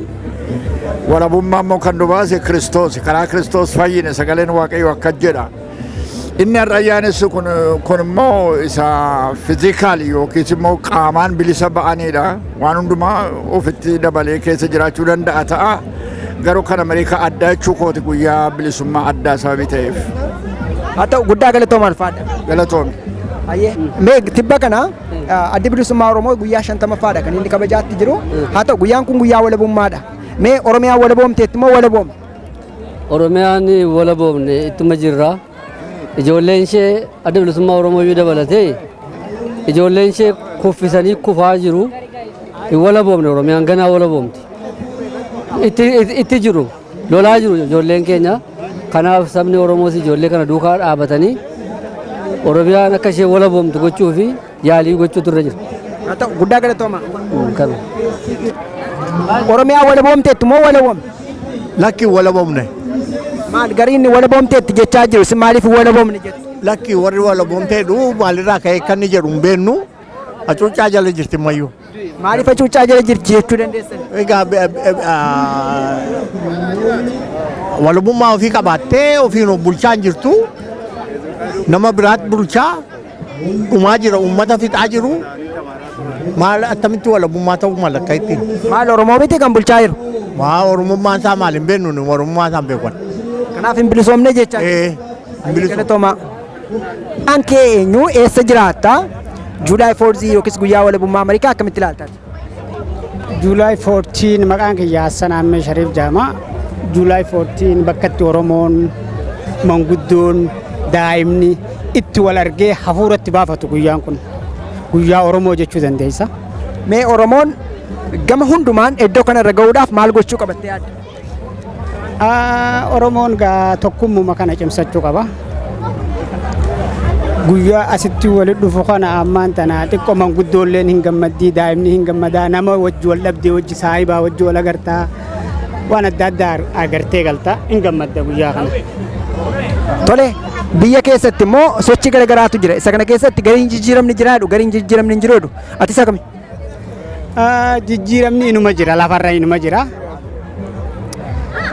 Walabummaa immoo kan nu baase Kiristoos. Karaa Kiristoos fayyine, sagaleen Waaqayyoo akkas jedha. Inni har'a ayyaanessu kun immoo isa physical yookiis immoo qaamaan bilisa ba'anidha. Waan hundumaa ofitti dabalee keessa jiraachuu danda'a ta'a. Garuu kan Ameerikaa addaa jechuu kooti, guyyaa bilisummaa addaa sababii ta'eef. Haa ta'u, guddaa galatooma, alfaadha. Galatoomi. Mee tibba kana Addi Bilisummaa Oromoo guyyaa 50ffaadha kan inni kabajaatti jiru. Haa ta'u, guyyaan kun guyyaa walabummaadha. Mee Oromiyaan walaboomteetti moo walaboomte? Oromiyaan walaboomne, ittuma jirra. Ijoolleen ishee, Adda Bilisummaa Oromoo iyyuu dabalatee, ijoolleen ishee kuffisanii kufaa jiru. Hin walaboomne Oromiyaan, ganaa walaboomti. Itti jiru, lolaa jiru ijoolleen keenya. Kanaaf sabni Oromoos ijoollee kana duukaa dhaabatanii Oromiyaan akka ishee walaboomtu gochuu fi yaalii gochuutu irra jira. Haa ta'u, guddaa galatooma. Kana. Oromiyaan walaboomteetti moo walaboomte? Lakki, walaboomne. Maal gariin walaboomteetti jechaa jiru, isin maaliif walaboomne jettu? Lakki, warri walaboomteedhu maalirraa ka'ee kan inni jedhu hin beeknu, hacuuccaa jala jirti mayyuu. Maaliif hacuuccaa jala jirti jechuu dandeessan? Egaa walabummaa ofii qabaattee ofiin of bulchaa hin jirtu. Nama biraatti bulchaa dhumaa jira, uummata fixaa jiru. Maal, attamitti walabummaa ta'uu mala akka ittiin? Maal, Oromoo miti kan bulchaa jiru? Maa, Oromummaan isaa maal hin beeknu, nu Oromummaa isaa hin beekan. Kanaaf hin bilisoomne jechaa. Ee. Galatoomaa. Maqaan kee eenyu, eessa jiraatta? July 4 yookiis guyyaa walabummaa Ameerikaa akkamitti ilaalta? July 14, maqaan kiyya Hassan Ahmed Sharif jedhama. July 14 bakka itti Oromoon, manguddoon, daa'imni itti wal argee hafuuratti baafatu guyyaan kun. Guyyaa Oromoo jechuu dandeessa. Mee Oromoon gama hundumaan iddoo kanarra gahuudhaaf maal gochuu qabattee yaadda? Oromoon gaa tokkummuma kana cimsachuu qaba. Guyyaa asitti walitti dhufu kana ammaan tana xiqqoo manguddoolleen hin gammaddii, daa'imni hin gammadaa, nama wajji wal dhabdee wajji, saayibaa wajji wal agartaa, waan adda addaa agartee galta, hin gammadda guyyaa kana. Tole, biyya keessatti immoo sochii garaagaraatu jira. Isa kana keessatti gariin jijjiiramni jira jedhu, gariin jijjiiramni hin jiru jedhu. Ati isa kami? Jijjiiramni inuma jira, lafarra inuma jira.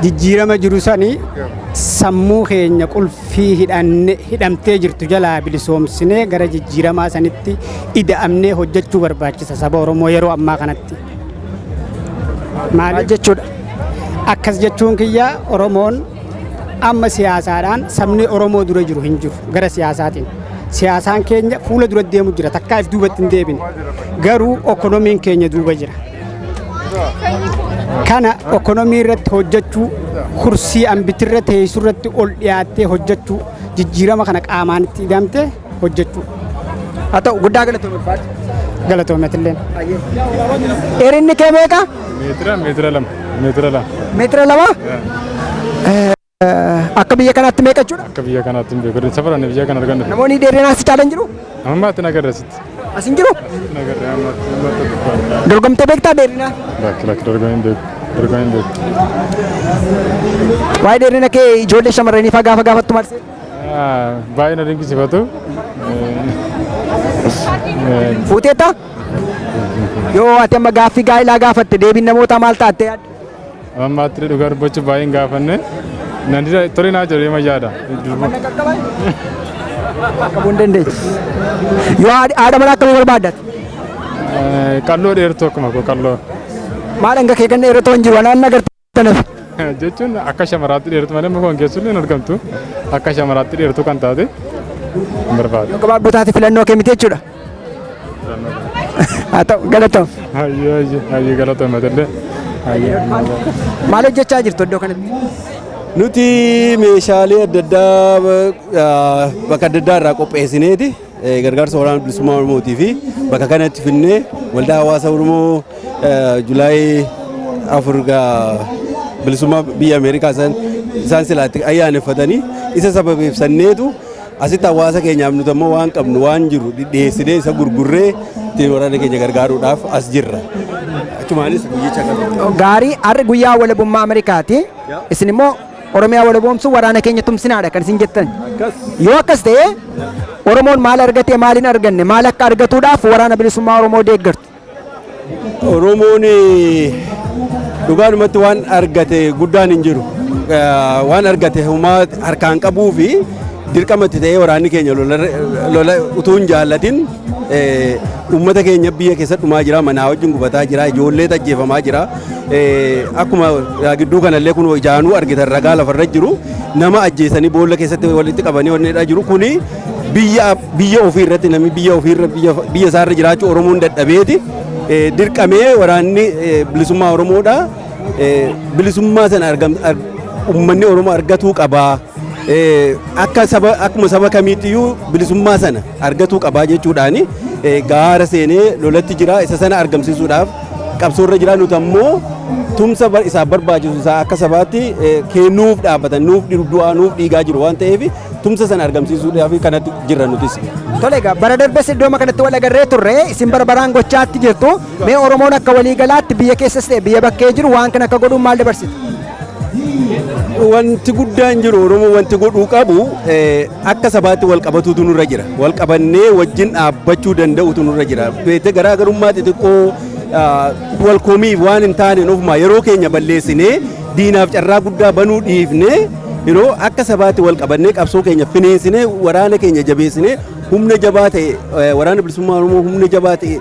Jijjiirama jiru sani sammuu keenya qulfii hidhanne hidhamtee jirtu jalaa bilisoomsinee gara jijjiiramaa sanitti ida'amnee hojjechuu barbaachisa saba Oromoo yeroo ammaa kanatti. Maal jechuudha? Akkas jechuun kiyya, Oromoon amma siyaasaadhaan sabni Oromoo dura jiru hin jiru gara siyaasaatiin. Siyaasaan keenya fuula dura deemu jira, takkaa if duubatti hin deebine. Garuu ekonomiin keenya duuba jira. Kana ekonomii irratti hojjechuu, kursii ambitirra teessu irratti ol dhiyaattee hojjechuu, jijjiirama kana qaamaan itti hidhamtee hojjechuu. Haa ta'u, guddaa galatoomii, ulfaadhu. Galatoometilleen. Dheerinni kee meeqa? Meetira 2. Meetira 2. Meetira 2? Akka biyya kanaatti meeqa jechuudha? Akka biyya kanaatti hin beeku. Safaran biyya kana argannu. Namoonni dheerinaa si caalan jiru? Ammaatti nagarra sitti. As hin jiru? Nagarra ammaatti. Dorgomtee beektaa dheerinaa? Lakki, lakki, dorgomee hin beeku. Dorgomee hin beeku. Waa'ee dheerina kee ijoollee shamarranii faa gaafa gaafattu maal seeta? Baay'ee na dinqisiifatu. Fuuteetta? Yoo ati amma gaaffii gaa'elaa gaafatte, deebiin namootaa maal taattee yaadda? Ammaatti dhugaa dubbachuuf baay'ee hin gaafanne. Nan dida tole naa jedhu ma yaada. Qabuu hin dandeessu. Yoo haadha manaa akkamii barbaaddat? Qalloo dheertuu, akkuma koo qalloo. Maal, hanga kee kan dheeratoo hin jiru anaan agartaniif. Jechuun akka shamaraatti dheertu malee muka keessu illee hin argamtu. Akka shamaraatti dheertuu kan taate hin barbaadu. Yoo gabaabduu taate filannoo kee miti jechuudha. Haa ta'u, galatoom. Hayyee, hayyee, hayyee, galatoome illee. Hayyee. Maal hojjechaa jirtu iddoo kanatti? Nuti meeshaalee adda addaa bakka adda addaa irraa qopheessineeti gargaarsa Waraana Bilisummaa Oromootii fi bakka kanatti finnee waldaa hawaasa Oromoo July 4 bilisummaa biyya Ameerikaa isaan silaatti ayyaaneffatanii isa sababeeffanneetu. Asitti hawaasa keenyaaf nuti ammoo waan qabnu waan jiru dhiyeessinee isa gurgurree ittiin waraana keenya gargaaruudhaaf as jirra. Achumaanis guyyicha qabna. Gaarii, har'i guyyaa walabummaa Ameerikaati. Isin immoo Oromiyaa walaboomsuu waraana keenya tumsinaadha kan isin jettan. Yoo akkas ta'e, Oromoon maal argate, maal hin arganne, maal akka argatuudhaaf waraana bilisummaa Oromoo deeggartu? Oromoon dhugaadhumatti waan argate guddaan hin jiru. Waan argate humaa harkaan qabuu fi dirqamatti ta'ee waraanni keenya lola utuu hin jaallatin uummata keenya biyya keessa dhumaa jira, manaa wajjin gubataa jira, ijoollee ajjeefamaa jira. Akkuma gidduu kanallee kun ijaanuu argitan ragaa lafarra jiru, nama ajjeesanii boolla keessatti walitti qabanii wanni jiru kuni biyya ofii irratti namni biyya ofii irra biyya isaarra jiraachuu Oromoon dadhabeeti dirqamee waraanni bilisummaa Oromoodha. Bilisummaa sana uummanni Oromoo argatuu qabaa. Akka saba, akkuma saba kamiittiyuu bilisummaa sana argatuu qabaa jechuudhaani gaara seenee lolatti jira. Isa sana argamsiisuudhaaf qabsoorra jira. Nuti ammoo tumsa isaaf barbaachisu isaa akka sabaatti kennuuf dhaabbatan, nuuf du'aa nuuf dhiigaa jiru waan ta'eef, tumsa sana argamsiisuudhaaf kanatti jirra nutis. Tole egaa, bara darbes iddoo kanatti wal agarree turre. Isin bara baraan gochaatti jirtu. Mee Oromoon akka waliigalaatti biyya keessas ta'e biyya bakkee jiru waan kana akka godhuun maal dabarsitu? Wanti guddaan jiru, Oromoo wanti godhuu qabu akka sabaatti wal qabatuutu nurra jira. Wal qabannee wajjin dhaabbachuu danda'utu nurra jira. Beekte, garaagarummaa xixiqqoo wal komiif waan hin taane ofumaa yeroo keenya balleessinee diinaaf carraa guddaa banuu dhiifnee, yeroo akka sabaatti wal qabannee qabsoo keenya fineensinee waraana keenya jabeessinee humna jabaa ta'e, waraana bilisummaa Oromoo humna jabaa ta'e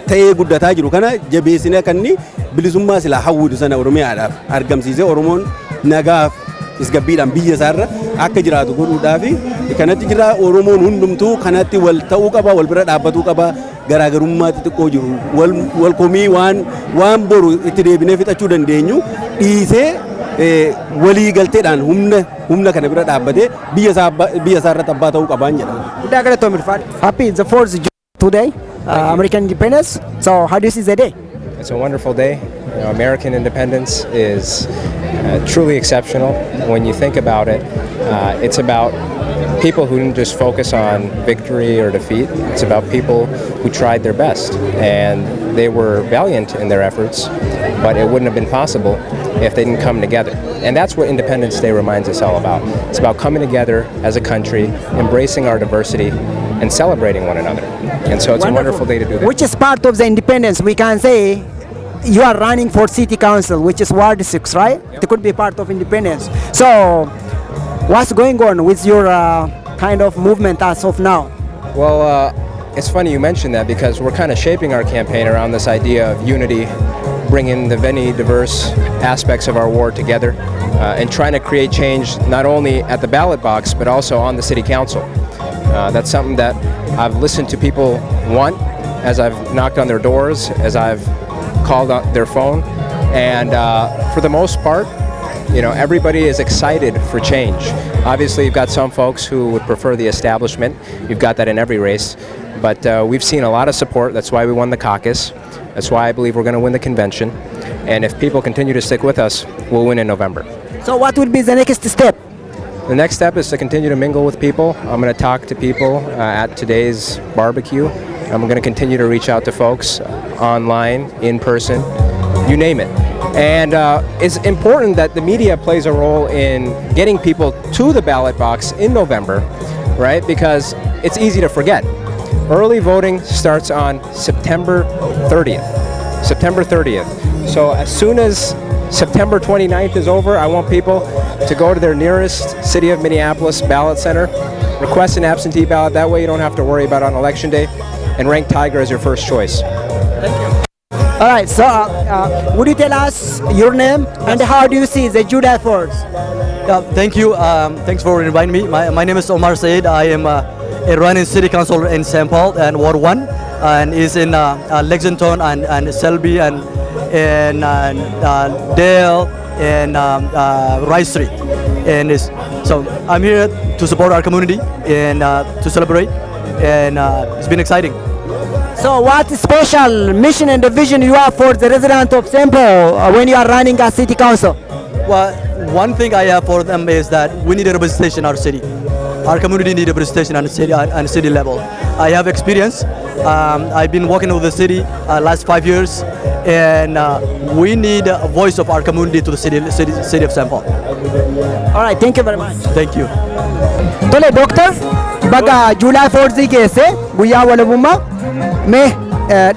ta'ee guddataa jiru kana jabeessinee akka inni bilisummaa silaa hawwitu sana Oromiyaadhaaf argamsiisee Oromoon nagaaf tasgabbiidhaan biyya isaarra akka jiraatu godhuudhaaf kanatti jira. Oromoon hundumtuu kanatti wal ta'uu qaba, wal bira dhaabbatuu qaba. Garaagarummaa xixiqqoo jiru wal komii waan boru itti deebinee fixachuu dandeenyu dhiisee walii galteedhaan humna kana bira dhaabbatee biyya isaa irratti abbaa ta'uu qabaan jedha. Guddaa galatoomii, ulfaadha. Happy the 4th today, American Independence. So how do you see the day? It's a wonderful day. American independence is truly exceptional. When you think about it, it's about people who didn't just focus on victory or defeat. It's about people who tried their best and they were valiant in their efforts, but it wouldn't have been possible if they didn't come together. And that's what Independence Day reminds us all about. It's about coming together as a country, embracing our diversity, and celebrating one another. And so it's a wonderful day to do that. Which is part of the independence, we can say you are running for city council, which is Ward 6, right? It could be part of independence. So, what's going on with your kind of movement as of now? Well, it's funny you mention that because we're kind of shaping our campaign around this idea of unity, bringing the many diverse aspects of our ward together, and trying to create change not only at the ballot box but also on the city council. That's something that I've listened to people want as I've knocked on their doors, as I've called on their phone, and for the most part, everybody is excited for change. Obviously, you've got some folks who would prefer the establishment. You've got that in every race. But we've seen a lot of support. That's why we won the caucus. That's why I believe we're going to win the convention. And if people continue to stick with us, we'll win in November. So, what will be the next step? The next step is to continue to mingle with people. I'm going to talk to people at today's barbecue. I'm going to continue to reach out to folks online, in person, you name it. And it's important that the media plays a role in getting people to the ballot box in November, right? Because it's easy to forget. Early voting starts on September 30th. September 30th. So as soon as September 29th is over, I want people to go to their nearest City of Minneapolis ballot center, request an absentee ballot. That way you don't have to worry about it on election day, and rank Tiger as your first choice. All right, so would you tell us your name and how do you see the July 4th? Yeah, thank you. Thanks for inviting me. My name is Omar Said. I am a running city councilor in St. Paul and Ward 1, and is in Lexington and Selby and Dale and Rice Street. And so I'm here to support our community and to celebrate, and it's been exciting. So what special mission and vision you have for the resident of St. Paul when you are running as city council? Well, one thing I have for them is that we need a representation in our city. Our community need representation on city level. I have experience. I've been working with the city last 5 years, and we need a voice of our community to the city of St. Paul. All right, thank you very much. Thank you. Tole, Doctor, baga July 4 geesse, guyyaa walabummaa, mee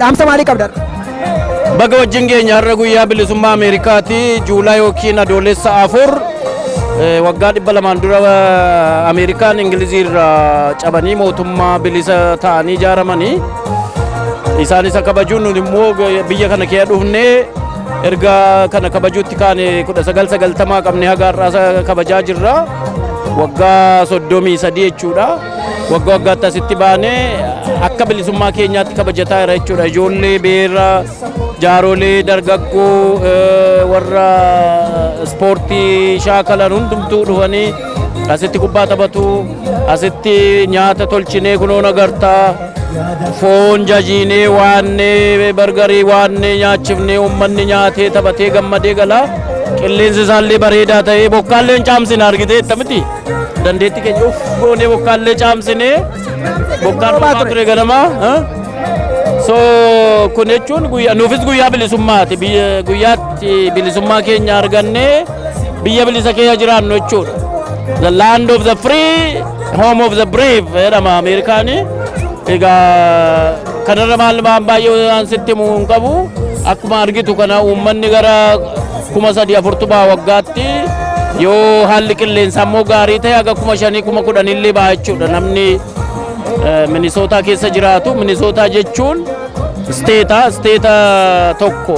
dhaamsa maalii qabda? Baga wajjin keenya. Har'a guyyaa bilisummaa Ameerikaati. July yookiin Adoolessa 4, waggaa 200 dura Ameerikaan Ingilizii irraa cabanii mootummaa bilisa ta'anii ijaaramanii. Isaan isa kabajuun, nuti immoo biyya kana keessa dhufnee erga kana kabajuutti kaane 1990 qabne haga har'aa kabajaa jirra. Waggaa 33 jechuudha. Waggaa waggaatti asitti baanee akka bilisummaa keenyaatti kabajataa jira jechuudha. Ijoollee, beera, jaarolee, dargaggoo, warra ispoortii shaakalan hundumtuu dhufanii asitti kubbaa taphatu. Asitti nyaata tolchinee, kunoo agartaa, foon jajiinee, waannee, burgerii waannee, nyaachifnee, uummanni nyaatee, taphatee, gammadee gala. Qilleensi isaallee bareedaa ta'ee, bokkaallee hin caamsine, argitee miti. Dandeettii keenya uff goonee bokkaallee caamsine, bokkaan roobaa ture ganamaa. So kun jechuun guyyaa nuufis guyyaa bilisummaati. Guyyaatti bilisummaa keenya argannee biyya bilisa keessa jiraannu jechuudha. The land of the free, home of the brave jedhama Ameerikaani. Egaa kanarra maal waan baay'ee waan sitti himuu hin qabu. Akkuma argitu kana uummanni gara 3,000 afurtu ba'a waggaatti. Yoo haalli qilleensaa immoo gaarii ta'e haga 5,000, 10,000 illee ba'a jechuudha namni Minisootaa keessa jiraatu. Minisootaa jechuun state tokko.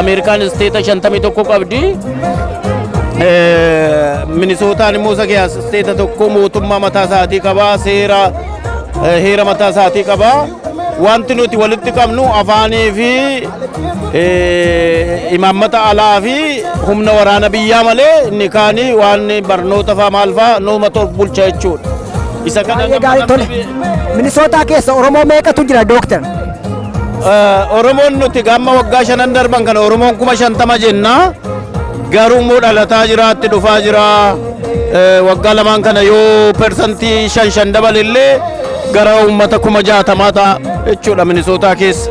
Ameerikaan state 51 qabdi. Minisootaan immoo isa keessa state tokko, mootummaa mataa isaatii qabaa, seera heera mataa isaatii qabaa. Wanti nuti walitti qabnu afaanii fi imaammata alaa fi humna waraana biyyaa malee inni kaanii waan barnoota faa maal faa nuuma bulcha jechuudha. Isa kana Baay'ee gaarii, tole. Minisootaa keessa Oromoo meeqatu jira, Dooktar? Oromoon nuti gamma waggaa 5n darban kana Oromoon 50,000 jenna. Garuu immoo dhalataa jiraatti dhufaa jira. Waggaa lamaan kana yoo 5% 5 dabalellee gara uummata 60,000 ta'a jechuudha Minisootaa keessa.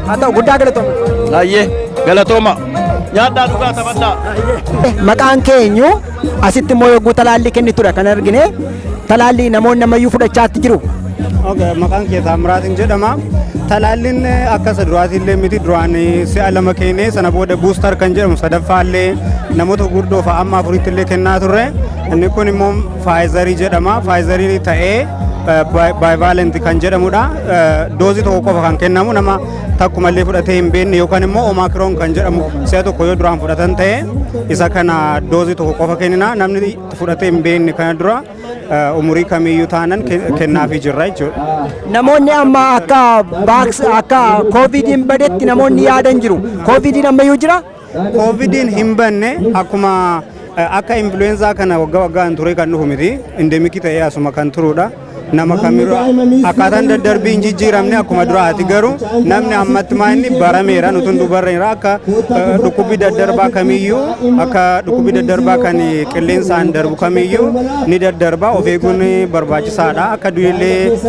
Haa ta'u, guddaa galatooma. Ayyee, galatooma. Nyaadhaa, dhugaa, taphadhaa. Maqaan keenyu asitti immoo yogguu talaallii kennitudha kan argine. Talaallii namoonni ammayyuu fudhachaatti jiru. Okay, maqaan kee Taamiraatiin jedhama. Talaalliin akka isa duraatillee miti. Duraan si'a lama kennee, sana booda booster kan jedhamu sadaffaallee namoota gurguddoo fa'a amma afuritti illee kennaa turre. Inni kun immoo Pfizerii jedhama. Pfizerii ta'ee bivalent kan jedhamudha. Doozii tokko qofa kan kennamu nama takkumallee fudhatee hin beekne, yookaan immoo Omicron kan jedhamu si'a tokko yoo duraan fudhatan ta'e, isa kana doozii tokko qofa kennina. Namni fudhatee hin beekne kana dura, umurii kamiyyuu taanan kennaafii jirra jechuudha. Namoonni amma akka vax akka koovidiin badetti namoonni yaadan jiru. Koovidiin ammayyuu jira? Koovidiin hin banne. Akkuma akka influenza kana waggaa waggaan ture kan dhufu miti. Endemicii ta'ee asuma kan turudha. Nama kamirra akkaataan daddarbii hin jijjiiramne, akkuma duraati. Garuu namni ammatti maa inni barameera, nuti hunduu barreera. Akka dhukkubbii daddarbaa kamiyyuu, akka dhukkubbii daddarbaa kan qilleensaan darbu kamiyyuu ni daddarba, of eeguun barbaachisaadha. Akka du'illee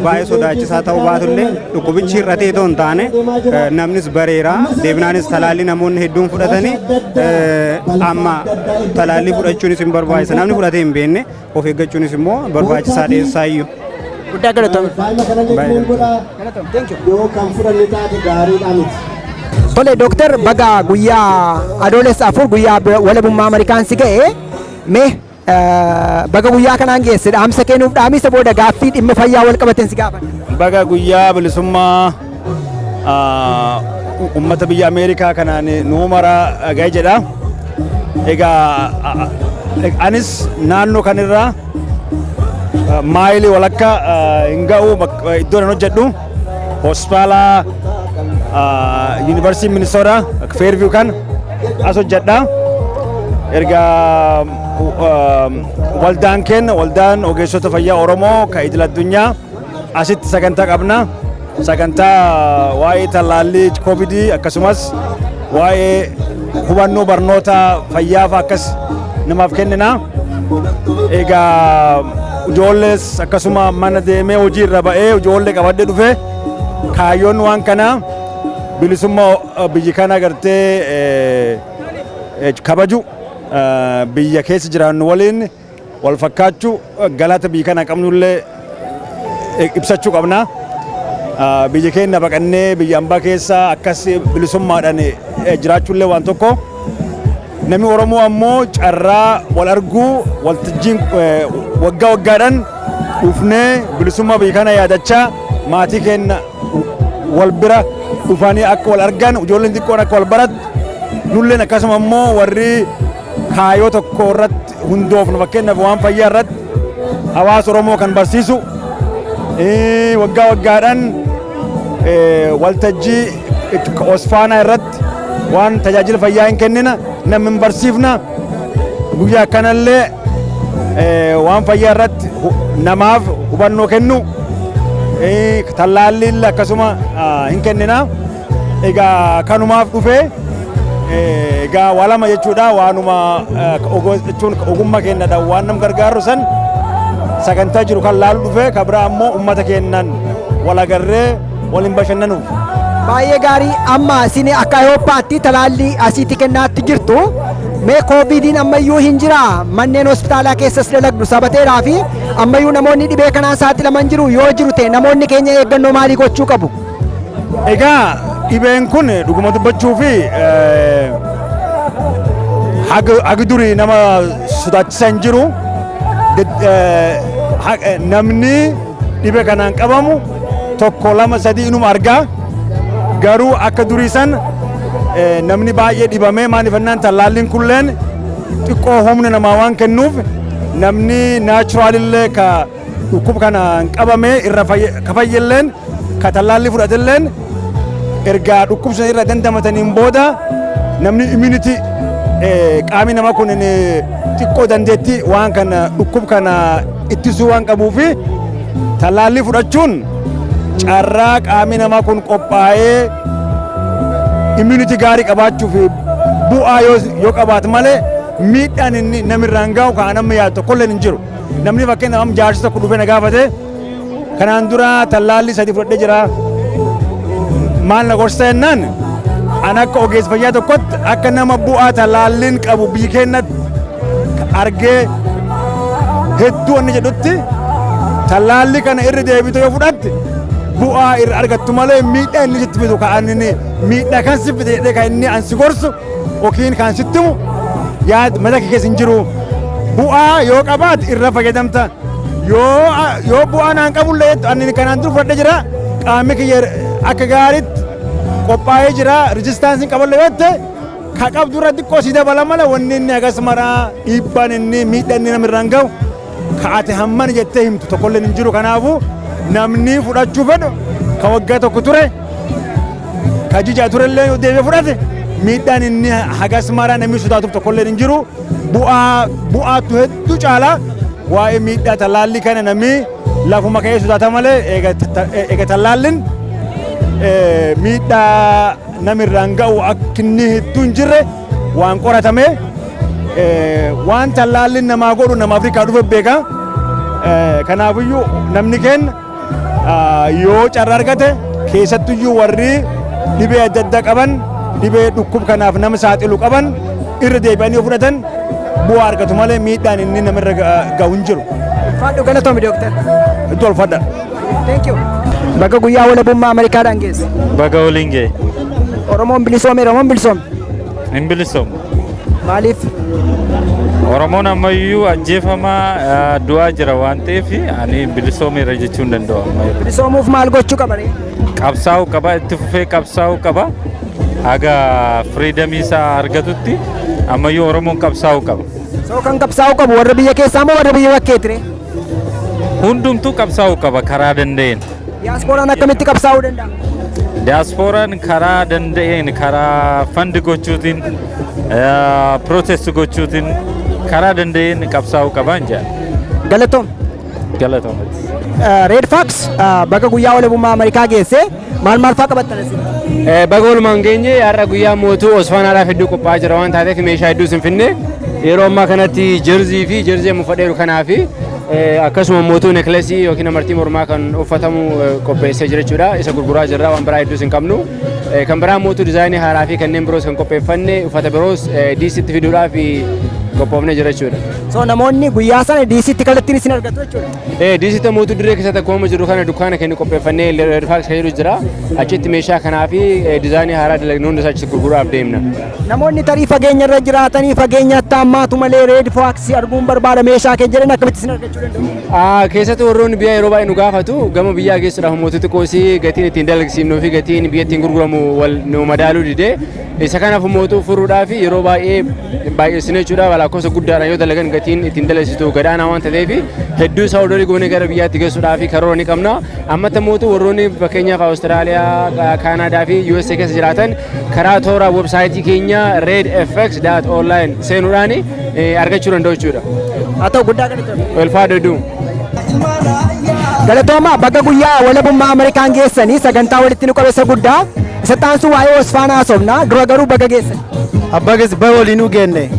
baay'ee sodaachisaa ta'uu baatullee, dhukkubichi hir'atee otoo hin taane namnis bareera. Deebinaanis talaallii namoonni hedduun fudhatanii, amma talaallii fudhachuunis hin barbaachisa. Namni fudhatee hin beekne of eeggachuunis immoo barbaachisaa dhiyeessaayyuu. Guddaa galatoome. Yoo kan fudhanne taate gaariidha miti. Tole, Dooktar, baga guyyaa Adoolessa 4, guyyaa walabummaa Ameerikaan si ga'e. Mee baga guyyaa kanaan geesse, dhaamsa kennuuf dhaamisa booda gaaffii dhimma fayyaa wal qabateen si gaafadha. Baga guyyaa bilisummaa ummata biyya Ameerikaa kanaan nuu mara ga'e jedha. Egaa anis naannoo kanirraa maayilii walakka hin ga'u iddoo nan hojjedhu, hospitaala Yuunivarsiitii Minnesota Fairview kan as hojjedha. Erga waldaan keenya, waldaan ogeessota fayyaa Oromoo kan idil addunyaa, asitti sagantaa qabna. Sagantaa waa'ee tallaallii koovidii, akkasumas waa'ee hubannoo barnoota fayyaa fa'aa akkas namaaf kennina. Egaa Ijoollees akkasuma mana deemee hojii irra ba'ee ijoollee qabadhee dhufe. Kaayyoon waan kanaa bilisummaa biyyi kana gartee kabaju, biyya keessa jiraannu waliin wal fakkaachuu, galata biyya kana qabnullee ibsachuu qabna. Biyya keenya baqannee biyya ambaa keessa akkas bilisummaadhaan jiraachuullee waan tokko. Namni Oromoo ammoo carraa wal arguu, waltajjiin waggaa waggaadhaan dhufnee bilisummaa biyya kana yaadachaa, maatii keenya wal bira dhufanii akka wal argan, ijoolleen xiqqoon akka wal barattu, nulleen akkasuma immoo warri kaayoo tokko irratti hundoofnu, fakkeenyaaf waan fayyaa irratti hawaasa Oromoo kan barsiisu, waggaa waggaadhaan waltajjii Osfaanaa irratti waan tajaajila fayyaa hin kennina, namni hin barsiifna. Guyyaa akkanallee waan fayyaa irratti namaaf hubannoo kennu, tallaalli akkasuma hin kennina. Egaa kanumaaf dhufee, egaa waa lama jechuudha. Waanuma jechuun ogummaa keenyadha waan nam gargaaru san sagantaa jiru kan laalu dhufee, kan biraa ammoo ummata keenyan wal agarree waliin bashannanuuf. Baay'ee gaarii. Amma isin akka Awurooppaatti talaallii asiitti kennaatti jirtu. Mee koovidiin ammayyuu hin jira, manneen hospitaalaa keessas dalagdu sabateeraa fi ammayyuu namoonni dhibee kanaan saaxilaman jiru. Yoo jiru ta'e namoonni keenya eeggannoo maalii gochuu qabu? Egaa dhibeen kun dhuguma dubbachuu fi hagi durii nama sodaachisaa hin jiru. Namni dhibee kanaan qabamu tokko, lama, sadii inuma argaa, garuu akka durii san namni baay'ee dhibamee maaliifannaan tallaalliin kulleen xiqqoo humna namaa waan kennuuf, namni naturalillee ka dhukkuba kanaan qabame irra ka fayyilleen, ka tallaallii fudhatilleen, ergaa dhukkubsa irra dandamataniin booda namni immunity qaamni namaa kun xiqqoo dandeettii waan kana dhukkuba kana ittisuu waan qabuufi, tallaallii fudhachuun carraa qaamni namaa kun qophaa'ee immunity gaarii qabaachuuf bu'aa yoo qabaate malee, miidhaan inni namirraan gahu kan nama yaadu tokkolleen hin jiru. Namni fakkeenyaaf jaarsi tokko dhufee na gaafate, "Kanaan dura tallaallii sadi fudhadhee jira, maal na gorsa?" jennaan, an akka ogeessa fayyaa tokkotti, akka nama bu'aa tallaalliin qabu biyyi keenyatti argee hedduu inni jedhutti, tallaallii kana irra deebite yoo fudhatte bu'aa irra argattu malee, miidhaa inni sitti fidu kan inni miidhaa kan si fide jedhee kan inni an si gorsu yookiin kan sitti himu yaad mata kee keessa hin jiru. Bu'aa yoo qabaate irra fayyadamta. Yoo bu'aa naan qabullee jettu, ani kanaan dura fudhadhee jira, qaamni kiyya akka gaariitti qophaa'ee jira, resistanceiin qaballee jette, ka qabdu irra xiqqoo si dabala malee, wanni inni hagas maraa dhiibbaan inni miidhaan inni namirraan gahu ka ati hamman jettee himtu tokkollee hin jiru. Kanaafuu namni fudhachuu fedhu, ka waggaa tokko ture, ka jijaa turellee yoo deebi'ee fudhate, miidhaan inni hagas maraa namni sodaatuuf tokkollee hin jiru. Bu'aatu hedduu caala. Waa'ee miidhaa tallaallii kana namni lafuma ka'ee sodaata malee, eega tallaalliin miidhaa namirraan ga'u akka inni hedduu hin jirre waan qoratame, waan tallaalliin namaa godhu nama Afrikaa dhufe beeka. Kanaafiyyuu namni keenya yoo carraa argate, keessattuyyuu warri dhibee adda addaa qaban, dhibee dhukkub kanaaf nama saaxilu qaban, irra deebi'anii yoo fudhatan bu'aa argatu malee, miidhaan inni namirra ga'u hin jiru. Ulfaadhu, galatoomi dooktar. Itti ulfaadha. Thank you. Baga guyyaa walabummaa Ameerikaadhaan geesse. Baga waliin ga'e. Oromoon bilisoome, Oromoon bilisoome. Hin bilisoomu. Maaliif? Oromoon ammayyuu ajjeefamaa du'aa jira waan ta'eef, ani bilisoomeera jechuu hin danda'u ammayyuu. Bilisoomuuf maal gochuu qaba ree? Qabsaa'uu qaba, itti fufee qabsaa'uu qaba. Haga freedomii isaa argatutti ammayyuu Oromoon qabsaa'uu qaba. So kan qabsaa'uu qabu warra biyya keessaa moo warra biyya bakkeeti ree? Hundumtuu qabsaa'uu qaba karaa danda'een. Diyaaspooraan akkamitti qabsaa'uu danda'a? Diyaaspooraan karaa danda'een, karaa fund gochuutiin, protest gochuutiin, karaa danda'een qabsaa'uu qabaan jedha. Galatoom. Galatoom. Red Fox, baga guyyaa walabummaa Ameerikaa geesse. Maal maal fa'aa qabattan isin? Baga walumaan geenye. Har'a guyyaa mootuu Osfaanaadhaaf hedduu qophaa'aa jira waan taateef, meeshaa hedduu sin finne. Yeroo ammaa kanatti jersey fi jersey amma uffadheeru kanaa fi Akkasuma mootuu necklace yookiin amartii mormaa kan uffatamu qopheessee jira jechuudha. Isa gurguraa jirra, waan biraa hedduus hin qabnu. Kan biraa mootuu design haaraa fi kanneen biroos kan qopheeffanne, uffata biroos DCtti fiduudhaaf qophoofnee jira jechuudha. So namoonni guyyaa sana DCtti kallattiin isin argatu jechuudha. DCtti mootuu dirree keessatti akkuma jiru kana dukkaana keenya qopheeffannee Red Fox kan jedhu jira. Achitti meeshaa kanaa fi design haaraa dalagnu hunda isaa achitti gurguraaf deemna. Namoonni tarii fageenya irra jiraatanii fageenyatti hammaatu malee Red Fox arguun barbaada meeshaa kee jedhan, akkamitti isin argachuu danda'u? Keessattuu warroonni biyyaa yeroo baay'ee nu gaafatu, gama biyyaa geessuudhaaf mootii xiqqoosii gatiin ittiin dalagsiifnuu fi gatiin biyya ittiin gurguramu wal nu madaaluu didee, isa kanaaf mootuu furuudhaaf yeroo baay'ee baay'eessine jechuudha. Lakkoofsa guddaadhaan yoo dalagan gatiin ittiin dalagsiistu gadaanaa waan ta'eef, hedduu isaa order goonee gara biyyaatti geessuudhaaf karoora ni qabna. Ammatti mootuu warroonni fakkeenyaaf Awustiraaliyaa, Kaanaadaa fi USA keessa jiraatan karaa toora website keenya redfx.online seenuudhaan argachuu danda'u jechuudha. Haa ta'u, guddaa galatooma. Ulfaadhu hedduu. Galatooma, bakka guyyaa walabummaa Ameerikaan geessanii sagantaa walitti nu qabeessa guddaa isa taansu waa'ee Osfaanaa haasofna, dura garuu baga geessan. Abbaa keessa baga waliinuu geenne.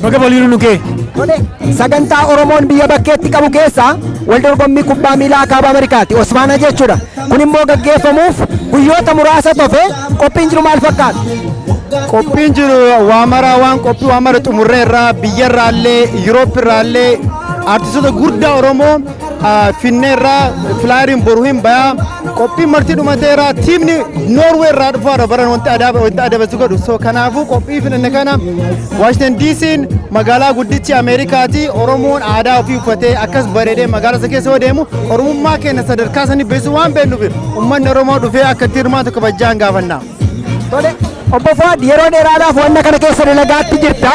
Baga waliinuu nu gee. Tole, sagantaa Oromoon biyya bakkeetti qabu keessaa wal dorgommii kubbaa miilaa kaaba Ameerikaati Osfaanaa jechuudha. Kun immoo gaggeeffamuuf guyyoota muraasa tofe, qophiin jiru maal fakkaata? Qophiin jiru waa maraa, waan qophii waa mara xumurreerraa, biyyarraallee Yuuroopirraallee artistoota guddaa Oromoo finneerraa, flyeriin boru hin bayaa, qophiin marti dhumateera. Teamni Noorwee irraa dhufaadha baran wanti aadaa wanti adabatu godhu. So kanaafuu qophii filanne kana Washington DC'n magaalaa guddichi Ameerikaati. Oromoon aadaa ofii uffatee akkas bareedee magaalaa isa keessa yoo deemu Oromummaa keenya sadarkaa sanii beeksisuu waan beeknuuf, uummanni Oromoo dhufee akka itti hirmaatu kabajaan gaafanna. Tole, obbo Fuad, yeroo dheeraadhaaf wanna kana keessa dalagaatti jirta.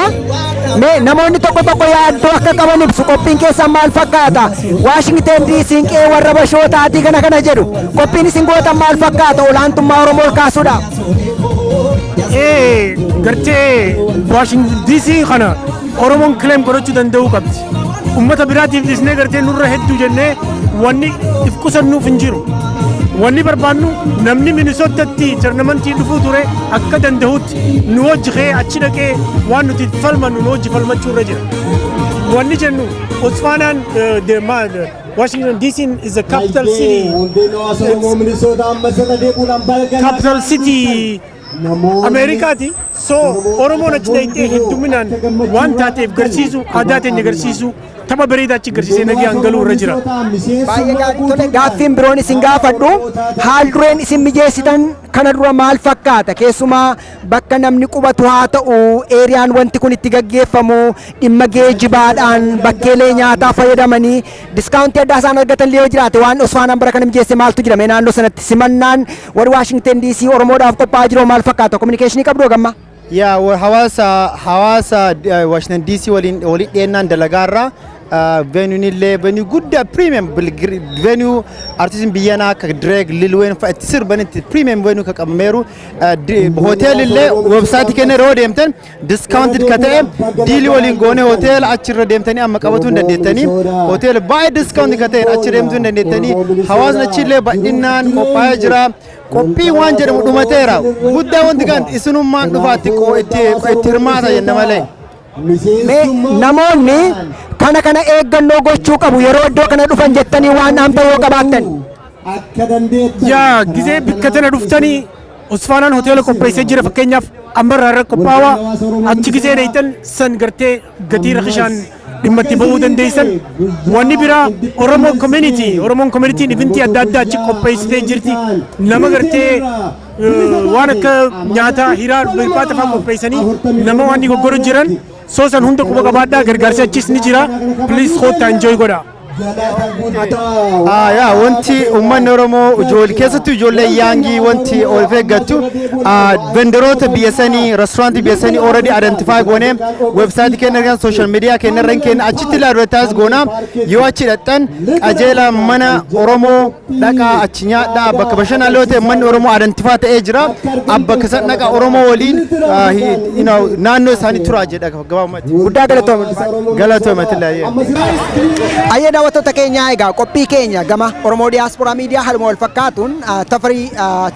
Mee namoonni tokko tokko yaaddoo akka qaban ibsu, qophiin keessan maal fakkaata? Waashingten DC'n qe'ee warra bashootaatii kana kana jedhu. Qophiin isin gootan maal fakkaata olaantummaa Oromoo ol kaasuudhaaf? Gartee Washington DC kana Oromoon claim godhachuu danda'uu qabdi. Ummata biraatiif dhiisnee gartee nurra hedduu jennee wanni if qusannuuf hin jiru. Wanni barbaannu namni Minnesotatti tournament dhufuu ture akka danda'utti nu wajji ka'ee achi dhaqee waan nuti falmannu nu wajji falmachuu irra jira. Wanni jennu Osfaanaan, Washington DC is the capital city. Capital city Ameerikaati. So Oromoon achi dhaqxee hedduminaan waan taateef garsiisu, aadaa teenya garsiisu, tapha bareedaa achi garsiisee nagaan galuu irra jira. Baay'ee gaarii. Tole, gaaffiin biroon isin gaafadhu, haal dureen isin mijeessitan kana dura maal fakkaata? Keessumaa bakka namni qubatu haa ta'u, areaan wanti kun itti gaggeeffamu, dhimma geejibaadhaan bakkeelee nyaataa fayyadamanii discount addaa isaan argatan illee yoo jiraate, waan Osfaanaan bara kana mijeesse maaltu jira? Mee naannoo sanatti simannaan warri Waashingten DC Oromoodhaaf qophaa'aa jiru maal fakkaata? Communication qabdu gamma? Yaa, hawaasa Washington DC waliin waliin dhiyeennaan dalagaarra. Venueun illee venue guddaa, premium venue, artistiin biyyanaa akka Drake, Lil Wayne fa'a itti sirbanitti premium venue kan qabameeru. Hotel illee website keenya yeroo deemtan discounted ka ta'e deal waliin goone hoteela achirra deemtanii amma qabatuu hin dandeettanii, hoteela baay'ee discount ka ta'e achi deemtuu hin dandeettanii. Hawaasni achillee bal'inaan qophaa'ee jira. Qophii waan jedhamu dhumateera. Guddaa wanti kan isinummaan dhufaatti itti hirmaata jenna malee. Mee namoonni kana kana eeggannoo gochuu qabu yeroo iddoo kana dhufan jettanii waan dhaamta yoo qabaattan. Yaa, gizee bikka tana dhuftanii Osfaanaan hoteela qopheessee jira, fakkeenyaaf ammarraa irra qophaawaa, achi gizee dheeytan san gartee gatii rakishaan dhimma itti ba'uu dandeessan. Wanni biraa Oromoo community, Oromoon communityn event adda addaa achi qopheessitee jirti. Nama gartee waan akka nyaataa hiraa birbaata fa'aa qopheessanii nama waan ni goggoru jiran. Soo san hunda quba qabaadhaa, gargaarsi achis ni jira. Please koottaa, enjoy godhaa. Yaa, wanti uummanni Oromoo ijoollee, keessattuu ijoollee young, wanti of eeggattu, vendoroota biyya sanii, restaurant biyya sanii already identify goonee website keenya irra, social media keenya irra keenya achitti illee advertise goona. Yoo achi dhaqxan qajeela mana Oromoo dhaqaa, achi nyaadhaa. Bakka bashannanaa yoo ta'e manni Oromoo identify ta'ee jira, bakka san dhaqa, Oromoo waliin naannoo isaanii turaa jedha gabaabumatti. Guddaa galatooma. Galatoomatti illee. Ayyee daawwattoota. Daawwattoota keenyaa, egaa qophii keenya gama Oromoo Diyaasporaa Miidiyaa haaluma wal fakkaatuun Tafarii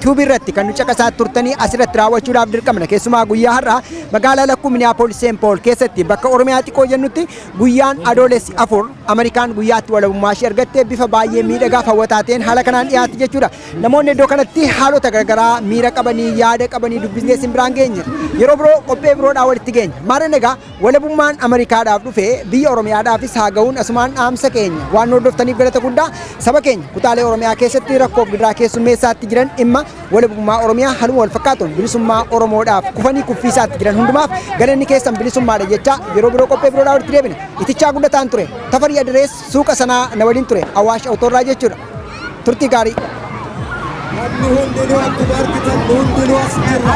Tube irratti kan nu caqasaa turtanii asirratti raawwachuudhaaf dirqamna. Keessumaa guyyaa har'aa magaalaa lakkuu Minneapolis St. Paul keessatti, bakka Oromiyaa xiqqoo jennutti, guyyaan Adoolessi 4 Ameerikaan guyyaatti walabummaa ishee argatte bifa baay'ee miidhagaa fi hawwataa ta'een haala kanaan dhiyaate jechuudha. Namoonni iddoo kanatti haalota garaagaraa miira qabanii, yaada qabanii dubbisnee isin biraan geenye. Yeroo biroo qophee biroodhaa walitti geenya. Maarreen egaa walabummaan Ameerikaadhaaf dhufe biyya Oromiyaadhaafis haa ga'uun asumaan dhaamsa keenya. Waan nu hordoftaniif galata guddaa. Saba keenya kutaalee Oromiyaa keessatti rakkoof gidiraa keessummeessaatti jiran, dhimma walabummaa Oromiyaa haaluma wal fakkaatuun bilisummaa Oromoodhaaf kufanii kuffiisaatti jiran hundumaaf galanni keessan bilisummaadha jecha, yeroo biroo qophee biroodhaa walitti deebina. Itichaa Guddataan ture. Tafarii Adirees suuqa sanaa na waliin ture. Awaash Awutoorraa jechuudha. Turtii gaarii. Namni hundinuu akkuma argitan, hundinuu as jirra.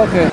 Okay.